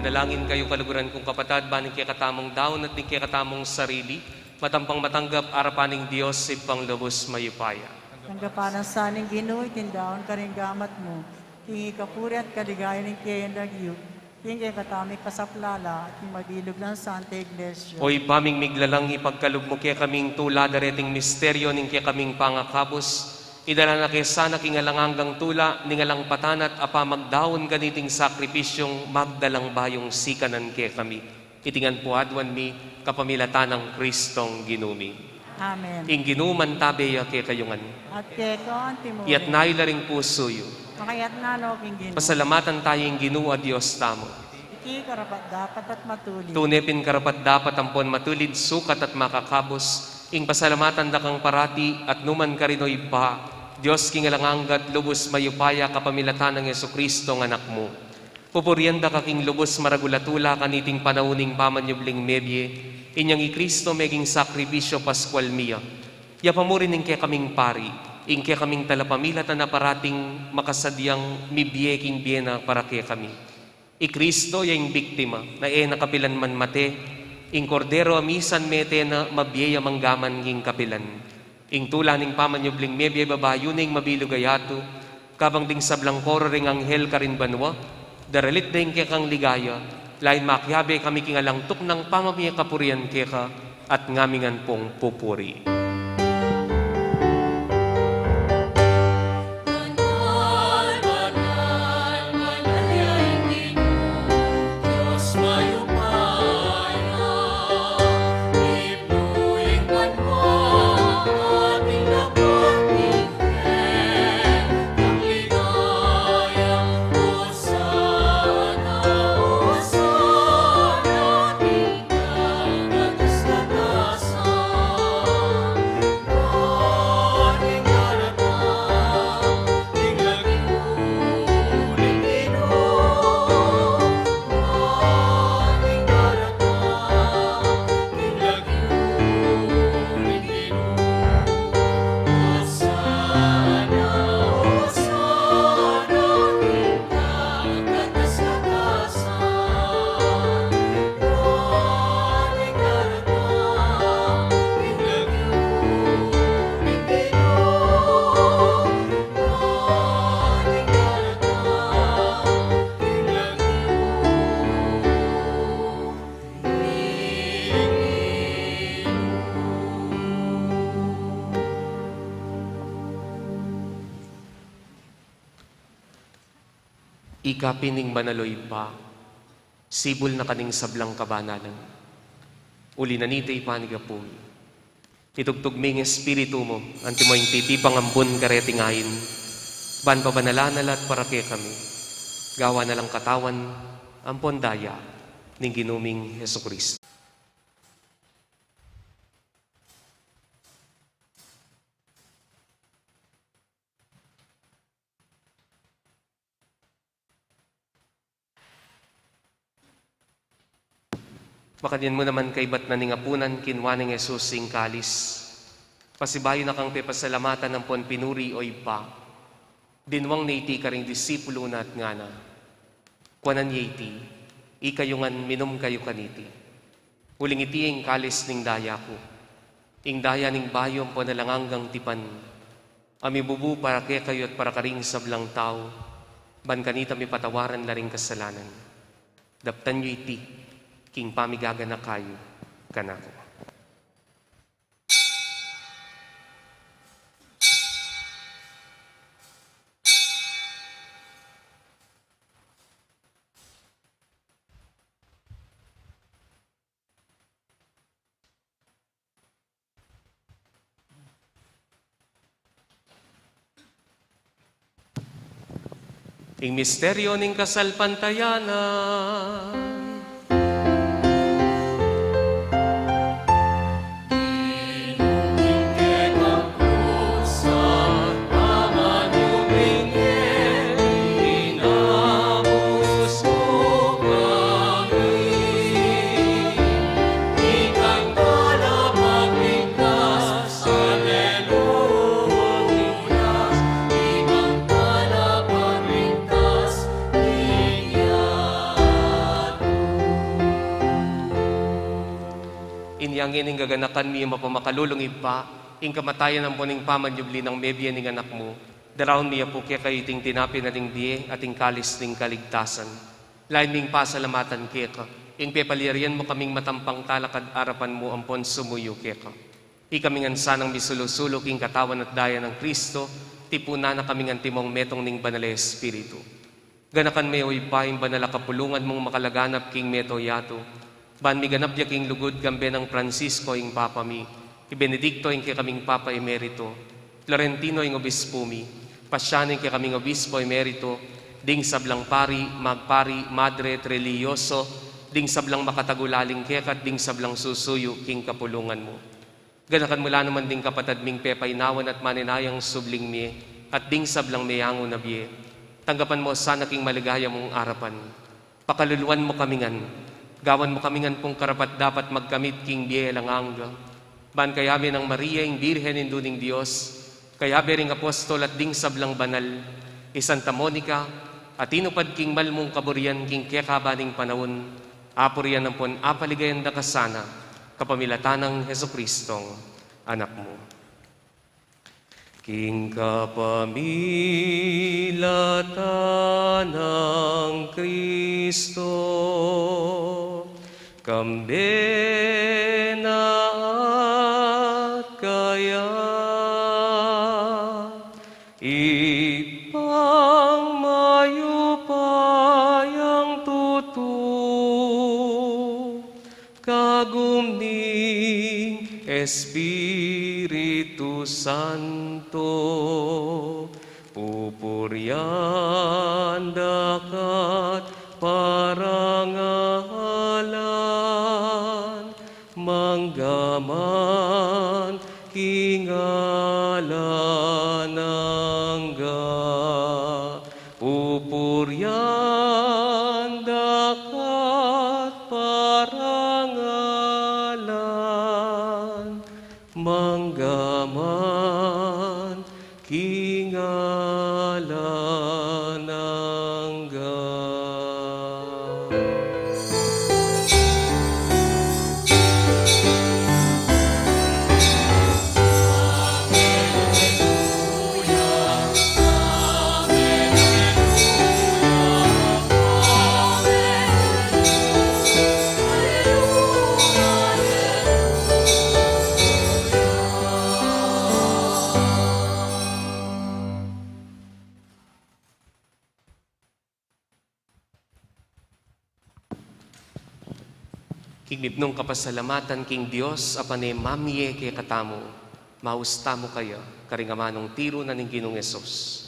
Manalangin kayu, kaluguran kung kapatad, ban ing kekatamung daun at ing kekatamung sarili, matampang matanggap arapan ning Dios Ibpang lubus mayupaya. Tanggapan na sa ning Ginu iting daun karing gamat mu, king ikapuri at kaligayan ning keyang lagyu, king kekatamung kasaplalan, at king mabilug nang Santa Iglesia. O Ibpa ming miglalang, ipagkalub mu kekaming tula dareting misteryo ning kekaming pangakabus, idala na ke sana king alang anggang tula ning alang patanat a pamagdaun kaniting sakripisyung magdalang bayung sikanan kekami. Iti ngan pu aduan mi kapamilatan nang Kristong Ginu mi. Amen. Ing Ginu mantabe ya kekayu ngan. At keka mu rin. Iyatas yu la ring pusu yu. Makayatas no king Ginu. Pasalamatan tamu ing Ginu a Dios tamu. Iti karapat-dapat at matulid. Tune pin karapat-dapat ampon matulid, sukat at makakabus, ing pasalamatan da kang parati at nu man karin, o Ibpa, Dios king alang angga at lubus mayupaya, kapamilatan nang Jesucristo a Anak mu. Pupurian da ka king lubus maragul a tula kaniting panaun ning pamanyubling mebie, inyang i Cristo meging sakripisyu paskual mi ya. Ya pa mu rin ing kekaming pari, ing kekaming talapamilatan a parating makasadyang mibie king bie na para kekami. I Cristo ya ing biktima, na e na kapilan man mate, ing Kordero a misan mete na, mabie ya mangga man king kapilan. Ing tula ning pamanyubling mebie babayu na ing mabilug a yatu, kabang ding sablang koro ring anghel karin banua, daralit da ing kekang ligaya, lain makiabe kami king alang tuknang pamamie kapurian keka, at ngamingan pung pupuri. Ika pin ing banal, o Ibpa, sibul na ka ning sablang kabanalan. Uli na niti, ipanyawad mi, itugtug mi ing Espiritu mu, antimo ing titipang ambun kareting ain, ban pabanalan na la at para kekami, gawan na lang katawan ampon daya ning Ginu ming Jesucristo. Makanyan mu naman kaibat na ning apunan, kinua nang Jesus ing kalis. Pasibayu na kang pepasalamatan ampon pinuri, o Ibpa, dinwang na iti karing disipulu na at ngana: Kuanan ye iti, ikayu ngan minum kayu kaniti. Uling iti ing kalis ning daya ku, ing daya ning bayu ampon alang anggang tipan, a mibubu para kekayu at para karing sablang tau, ban kanita mipatawaran la ring kasalanan. Daptan yu iti king pamigaganaka yu kanaku. Ing misteryo ning kasalpantayanan. Inya ngeni ing gaganakan mi, mapamakalulung Ibpa, ing kamatayan ampon ing pamanyubli nang mebie ning Anak mu, daraun mi ya pu kekayu iting tinape na ning bie at ing kalis ning kaligtasan. Lain ming pasalamatan keka ing pepalyarian mu kaming matampang talakad arapan mu ampon sumuyu keka. Ikami ngan sanang misulu-sulu king katawan at daya nang Kristo, tipunan na kami ngan timong metung ning Banal a Espiritu. Ganakan me, o Ibpa, ing banal a kapulungan mung makalaganap king mabilug a yatu, ban miganap ya king lugud kambe nang Francisco ing Papa mi, i Benedicto ing kekaming Papa Emerito, Florentino ing Obispu mi, Pasiano ing kekaming Obispo Emerito, ding sablang pari, magpari, madre at relihiyoso, ding sablang makatagulaling keka at ding sablang susuyu king kapulungan mu. Ganakan mu la naman ding kapatad ming pepainawan at maninayang subling mie, at ding sablang meyangu na bie. Tanggapan mu sana king maligaya mung arapan. Pakaluluan mu kami ngan, gawan mu kami ngan pung karapat-dapat magkamit king bie alang angga. Ban kayabe nang Maria ing Birhen Indu ning Dios, kayabe ring apostol at ding sablang banal, i Santa Monica, a tinupad king mal mung kaburian king kekaba ning panaun, apurian ampon apaligayan da ka sana, kapamilatan nang Jesucristong Anak mu. King kapamilatan nang Kristo, kambe na at kaya, Ibpang mayupayang tutu, kagum ning Espiritu Santo, pupurian da ka't parangalan, manggaman king alang angga. Pupurian da ka't parangalan, manggaman king alang angga. King mipnung kapasalamatan king Dios, Apan a mamie kekatamu, maus tamu kaya karing amanung tiru na ning Ginung Jesus.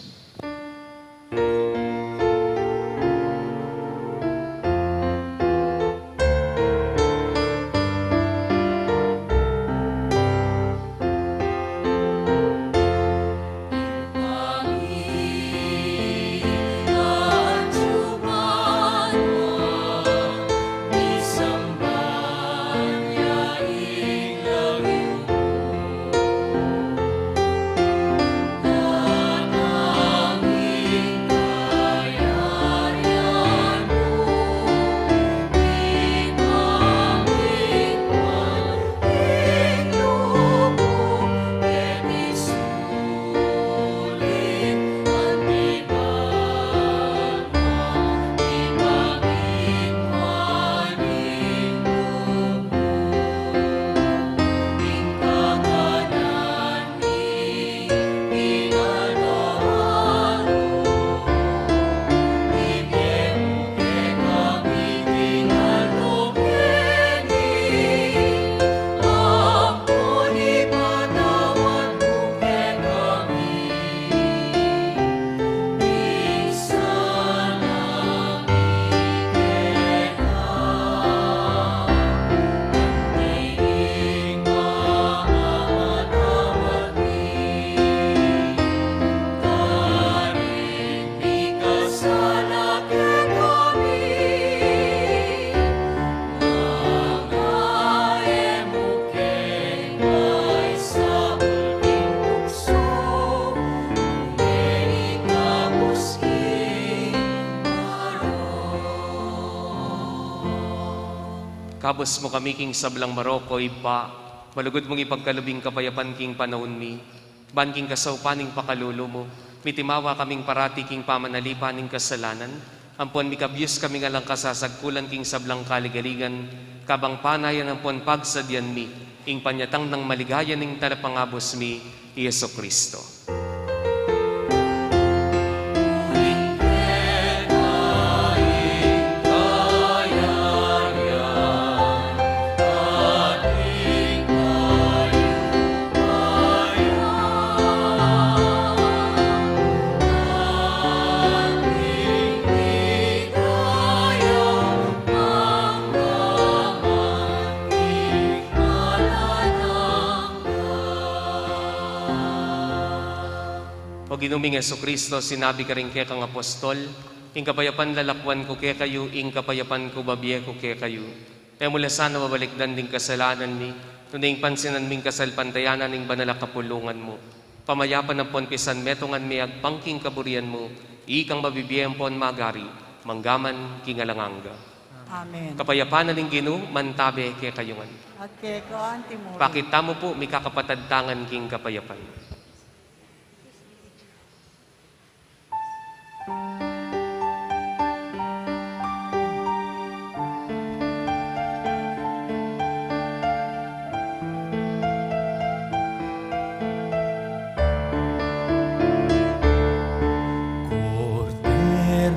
Kabus mu kami king sablang marok, O Ibpa, malugud mung ipagkalub ing kapayapan king panaun mi, ban king kasaupan ning pakalulu mu, mitimawa kaming parati king pamanalipan ning kasalanan, ampon mikabius kaming alang kasasagkulan king sablang kaligaligan, kabang panayan ampon pagsadyan mi ing panyatang nang maligaya ning Talapangabus mi, i Jesucristo. O Ginu ming Jesucristo, sinabi ka ring kekang apostol, ing kapayapan lalakwan ku kekayu, ing kapayapan ku babie ku kekayu. E mu la sana babalikdan ding kasalanan mi, nune ing pansinan ming kasalpantayanan ning banal a kapulungan mu. Pamayapan ampon pisanmetungan mi agpang king kaburian mu, ikang mabibie ampon magari, manggaman king alang angga. Amen. Kapayapan na ning Ginu, mantabe kekayu ngan. At keka antimurin. Pakit tamu pu, mikakapatad tangan king kapayapan.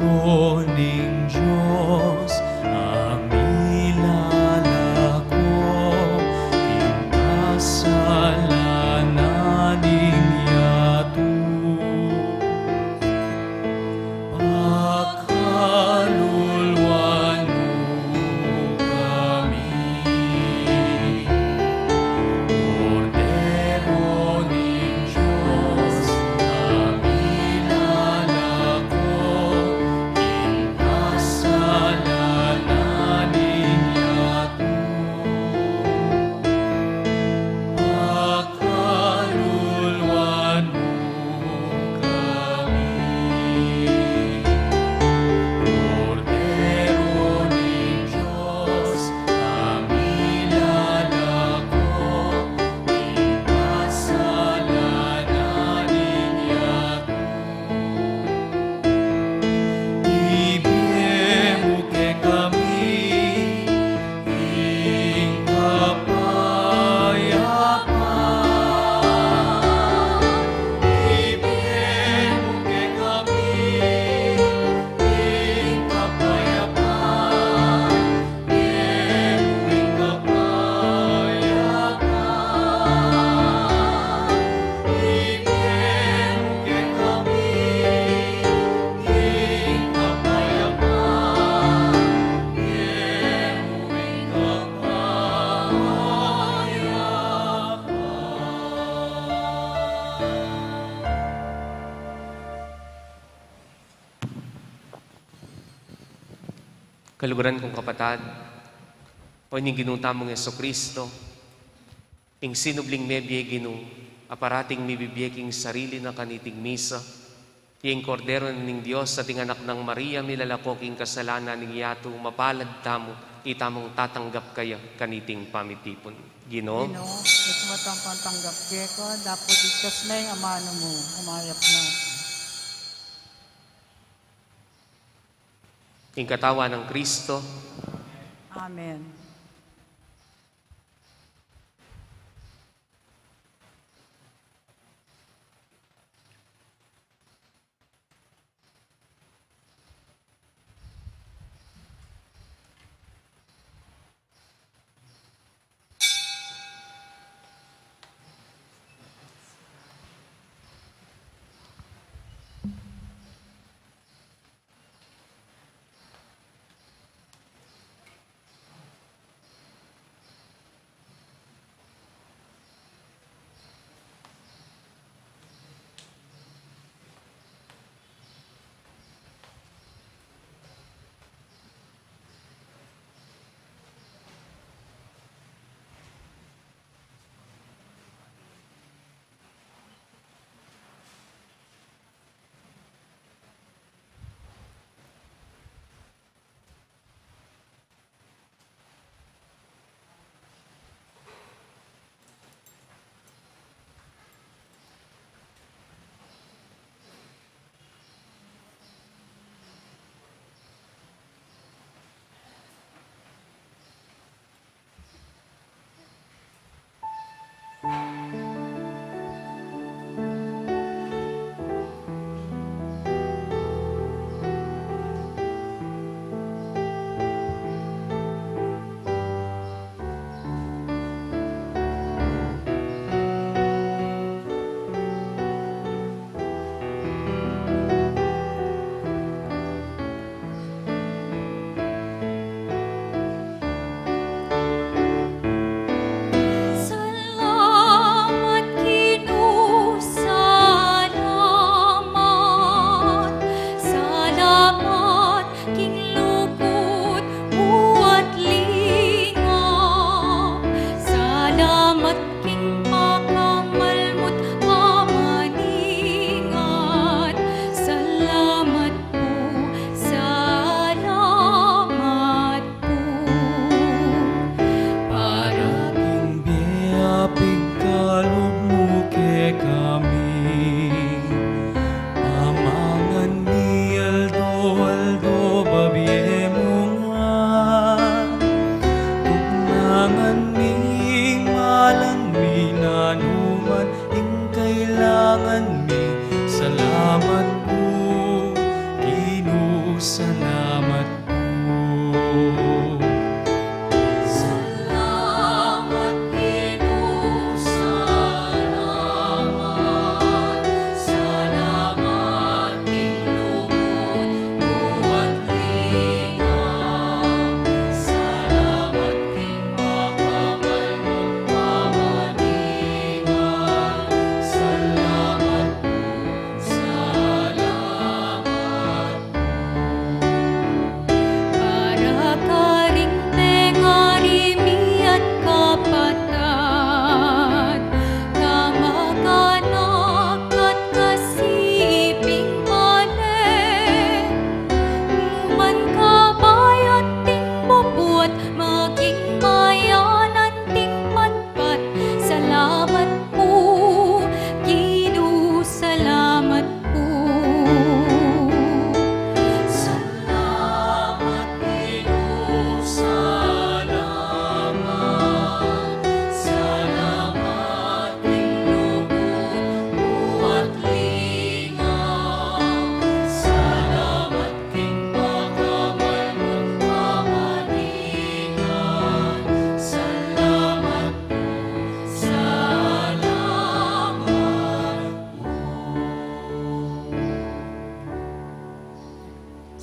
Kordero ning Dios, a milalako king kasalanan ning yatu. Pakaluluan mu kami. Kordero ning Dios, a milalako king kasalanan ning yatu. Pakaluluan mu kami. Kordero ning Dios, a milalako king kasalanan ning yatu. Ibie mu kekami ing kapayapan. Ibie mu kekami ing kapayapan. Kaluguran kung kapatad, o ning Ginu tamung Jesucristo, ing sinubling mebie Ginu, a parating mibibie king sarili na kaniting misa, ya ing Kordero ning Dios, ating anak nang Maria, milalako king kasalanan ning yatu, mapalad tamu, itamung tatanggap kaya kaniting pamitipun. Ginu. Ginu, ika't matanggap keka, dapot iktas me ing amanu mu, umayap na. Ing katawan nang Kristo. Amen.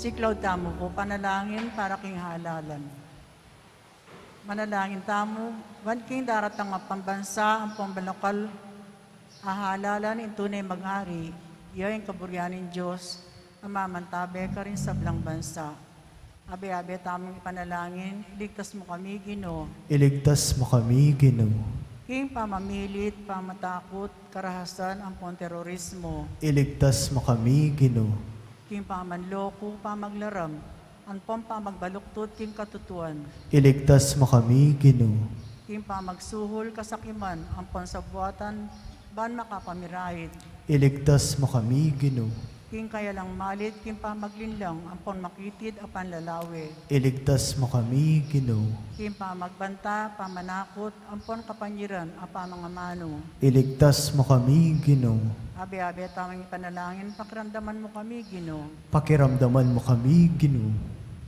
Siklaud tamu pu panalangin para king halalan. Manalangin tamu, ban king daratang a pambansa ampong balakal a halalan ing tune mag-ari, iya ing kaburian ning Dios a mamantabe karing sablang bansa. Abe-abe tamung ipanalangin, iligtas mu kami, Ginu. Iligtas mu kami, Ginu. King pamamilit, pamatakut, karahasan ampong terorismo. Iligtas mu kami, Ginu. King pamanloko, pamaglaram, ampong pamagbaluktut king katutuan. Iligtas mu kami, Ginu. King pamagsuhul, kasakiman ampong sabuatan ban makapamiraid. Iligtas mu kami, Ginu. King kayalang malit, king pamaglinlang ampong makitid a panlalawe. Iligtas mu kami, Ginu. King pamagbanta, pamanakut ampong kapanyiran a pamangamanu. Iligtas mu kami, Ginu. Abe-abe tamung ipanalangin, pakiramdaman mu kami, Ginu. Pakiramdaman mu kami, Ginu.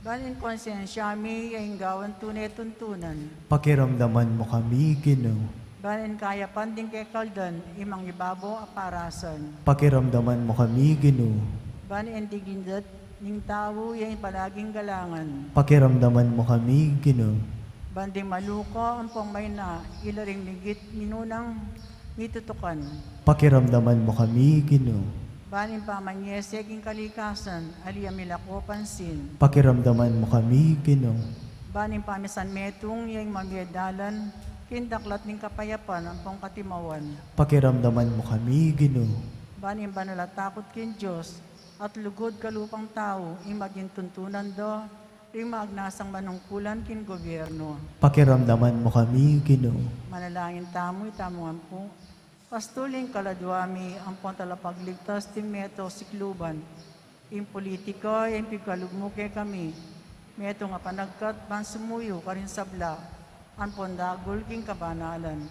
Ban ing konsensya mi ing gawan tune tuntunan. Pakiramdaman mu kami, Ginu. Ban ing kayapan ding kekaldan ing mangibabo a parasan. Pakiramdaman mu kami, Ginu. Ban ing dignidad ning tau ing palaging galangan. Pakiramdaman mu kami, Ginu. Ban ding maluko ampong maina, ila ring migit minunang mitutukan. Pakiramdaman mu kami, Ginu. Ban ing pamanyesek ing kalikasan, ali a milako pansin. Pakiramdaman mu kami, Ginu. Ban ing pamisanmetung ya ing mamie dalan king daklat ning kapayapan ampong katimawan. Pakiramdaman mu kami, Ginu. Ban ing banal a takut king Dios at lugud kalupang tau ing maging tuntunan da ring maagnasang manungkulan king gobyerno. Pakiramdaman mu kami, Ginu. Manalangin tamu, itamu ngan pu. Pastul ing kaladua mi ampong talapagligtas ding meto sikluban. Ing politika, ing pigkalub mu kekami, metung a panagkat ban sumuyu karing sabla ampong dagul king kabanalan.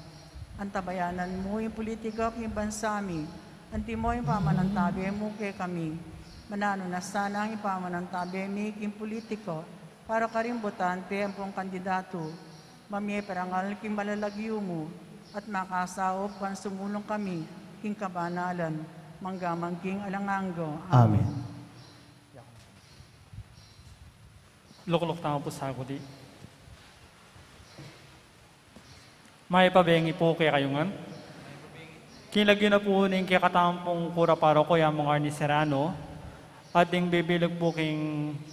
Antabayanan mu ing politika king bansa mi, antimo ing pamanantabe mu kekami. Mananu na sana ing pamanantabe mi king politika para karing botante ampong kandidatu. Mamie parangal king malalagyu mu, at makasaup ban sumulung kami king kabanalan, mangga man king alang angga. Amen. Amen. Lukluk tamu pu sagudi. Mayap a bengi pu kekayu ngan. King lagyu na pu ning kekatamung kura paroko, i Among Arnie Serrano, at ding bibilug pu king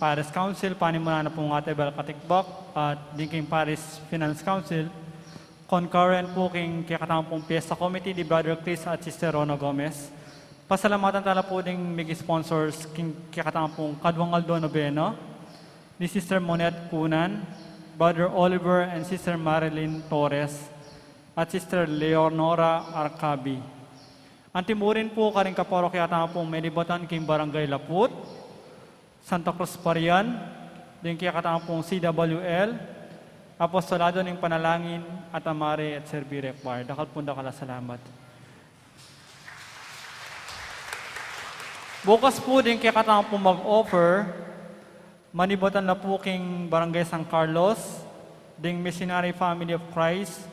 Parish Council, panimunan na pu nang Ate Bel Katikbak, at ding king Parish Finance Council, concurrent pu king kekatamung Fiesta Committee, di Brother Chris at Sister Rona Gomez. Pasalamatan tala pu ding mig-sponsors king kekatamung kaduang aldo nobena, ni Sister Monette Cunan, Brother Oliver and Sister Marilyn Torres, at Sister Leonora Arcabi. Anti mu rin pu karing kaparokya tamu pung menibatan king Barangay Laput, Santa Cruz Parian, ding kekatamung C W L, Apostolado ning Panalangin, at Amare et Servire Choir. Dakal pung dakal a salamat. Bukas pu ding kekatamung mag-offer, manibatan na pu king Barangay San Carlos, ding Missionary Family of Christ,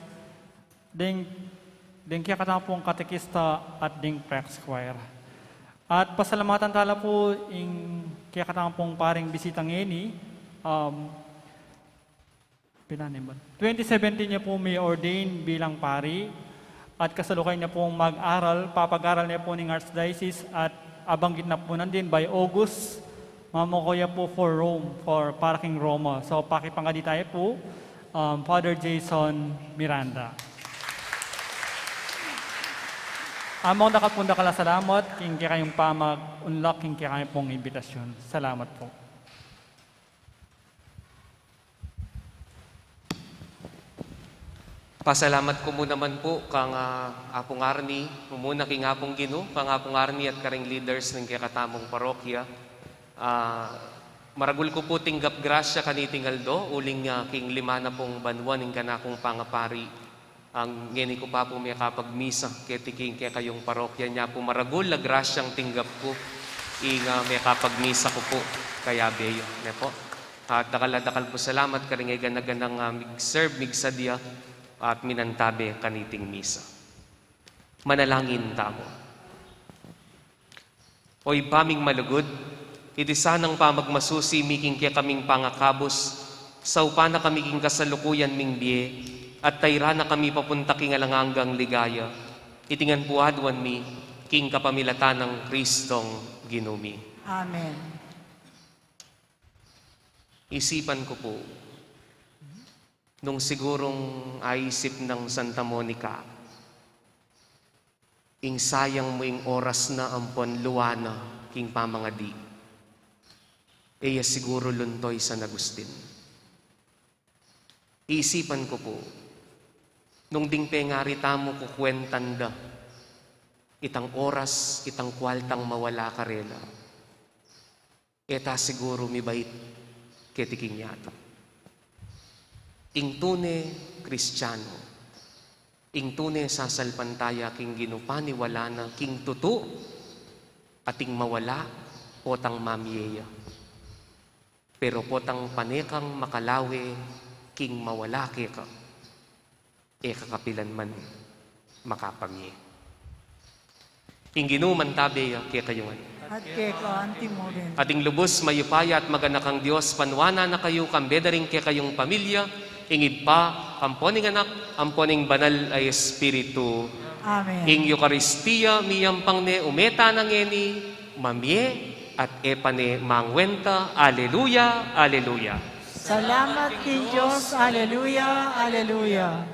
ding, ding kekatamung katekista at ding Prax Choir. At pasalamatan tala pu ing kekatamung paring bisita ngeni, um, pilan ne ba? Twenty seventeen ya pu mi-ordain bilang pari, at kasalukuyan ya pung mag-aral, papag-aral ne pu ning Archdiocese, at abanggit na pu nandin by August, mamuku ya pu for Rome, for para king Roma. So, pakipangadi taya pu, um, Father Jason Miranda. Among dakal pung dakal a salamat king kekayung pamag-unlak king kekayung pung imbitasyon. Salamat pu. Pasalamat ku mu naman pu kang, ah, Apung Arnie, mumuna king Apung Ginu, kang Apung Arnie at karing leaders ning kekatamung parokya. Ah, maragul ku pu tinggap grasya kaniting aldo, uling, ah, king lima na pung banua ning kanakung pangapari, ngeni ku pa pu mekapagmisa keti king kekayung parokya. Nya pu maragul a grasyang tinggap ku ing, ah, mekapagmisa ku pu kayabe yu, ne pu. At dakal a dakal pu salamat karing gana-ganang, ah, mig-serve, migsadya, at minantabe kaniting misa. Manalangin tamu. O Ibpa ming malugud, Iti sanang pamagmasusi mi king kekaming pangakabus, saupan na kami king kasalukuyan ming bie, at tayran na kami papunta king alang anggang ligaya. Iti ngan pu aduan mi, king kapamilatan nang Kristong Ginu mi. Amen. Isipan ku pu, nung sigurung aisip nang Santa Monica, ing sayang mu ing oras na ampon lua na king pamangadi, e ya siguru lunto i San Agustin. Isipan ku pu, nung ding pengari tamu kukuentan da itang oras, itang kualtang mawala karela, e ta siguru mibait keti king yatu. Ing tune Kristiano, ing tune sasalpantaya king Ginu, paniwala na king tutu, ating mawala potang mamie ya. Pero potang pane kang makalawe king mawala keka, e ka kapilan man makapamie. Ing Ginu mantabe ya kekayu ngan. At keka antimurin. Ating lubus mayupaya at maganakang Dios, panuanan na kayu, kambe da ring kekayung pamilya, ing Ibpa, ampon ing Anak, ampon ing Banal a Espiritu. Amen. Ing Eukaristia miyampang ne, ume tana ngeni, mamie, at e pa ne mangwenta. Aleluya, aleluya. Salamat king Dios, aleluya, aleluya.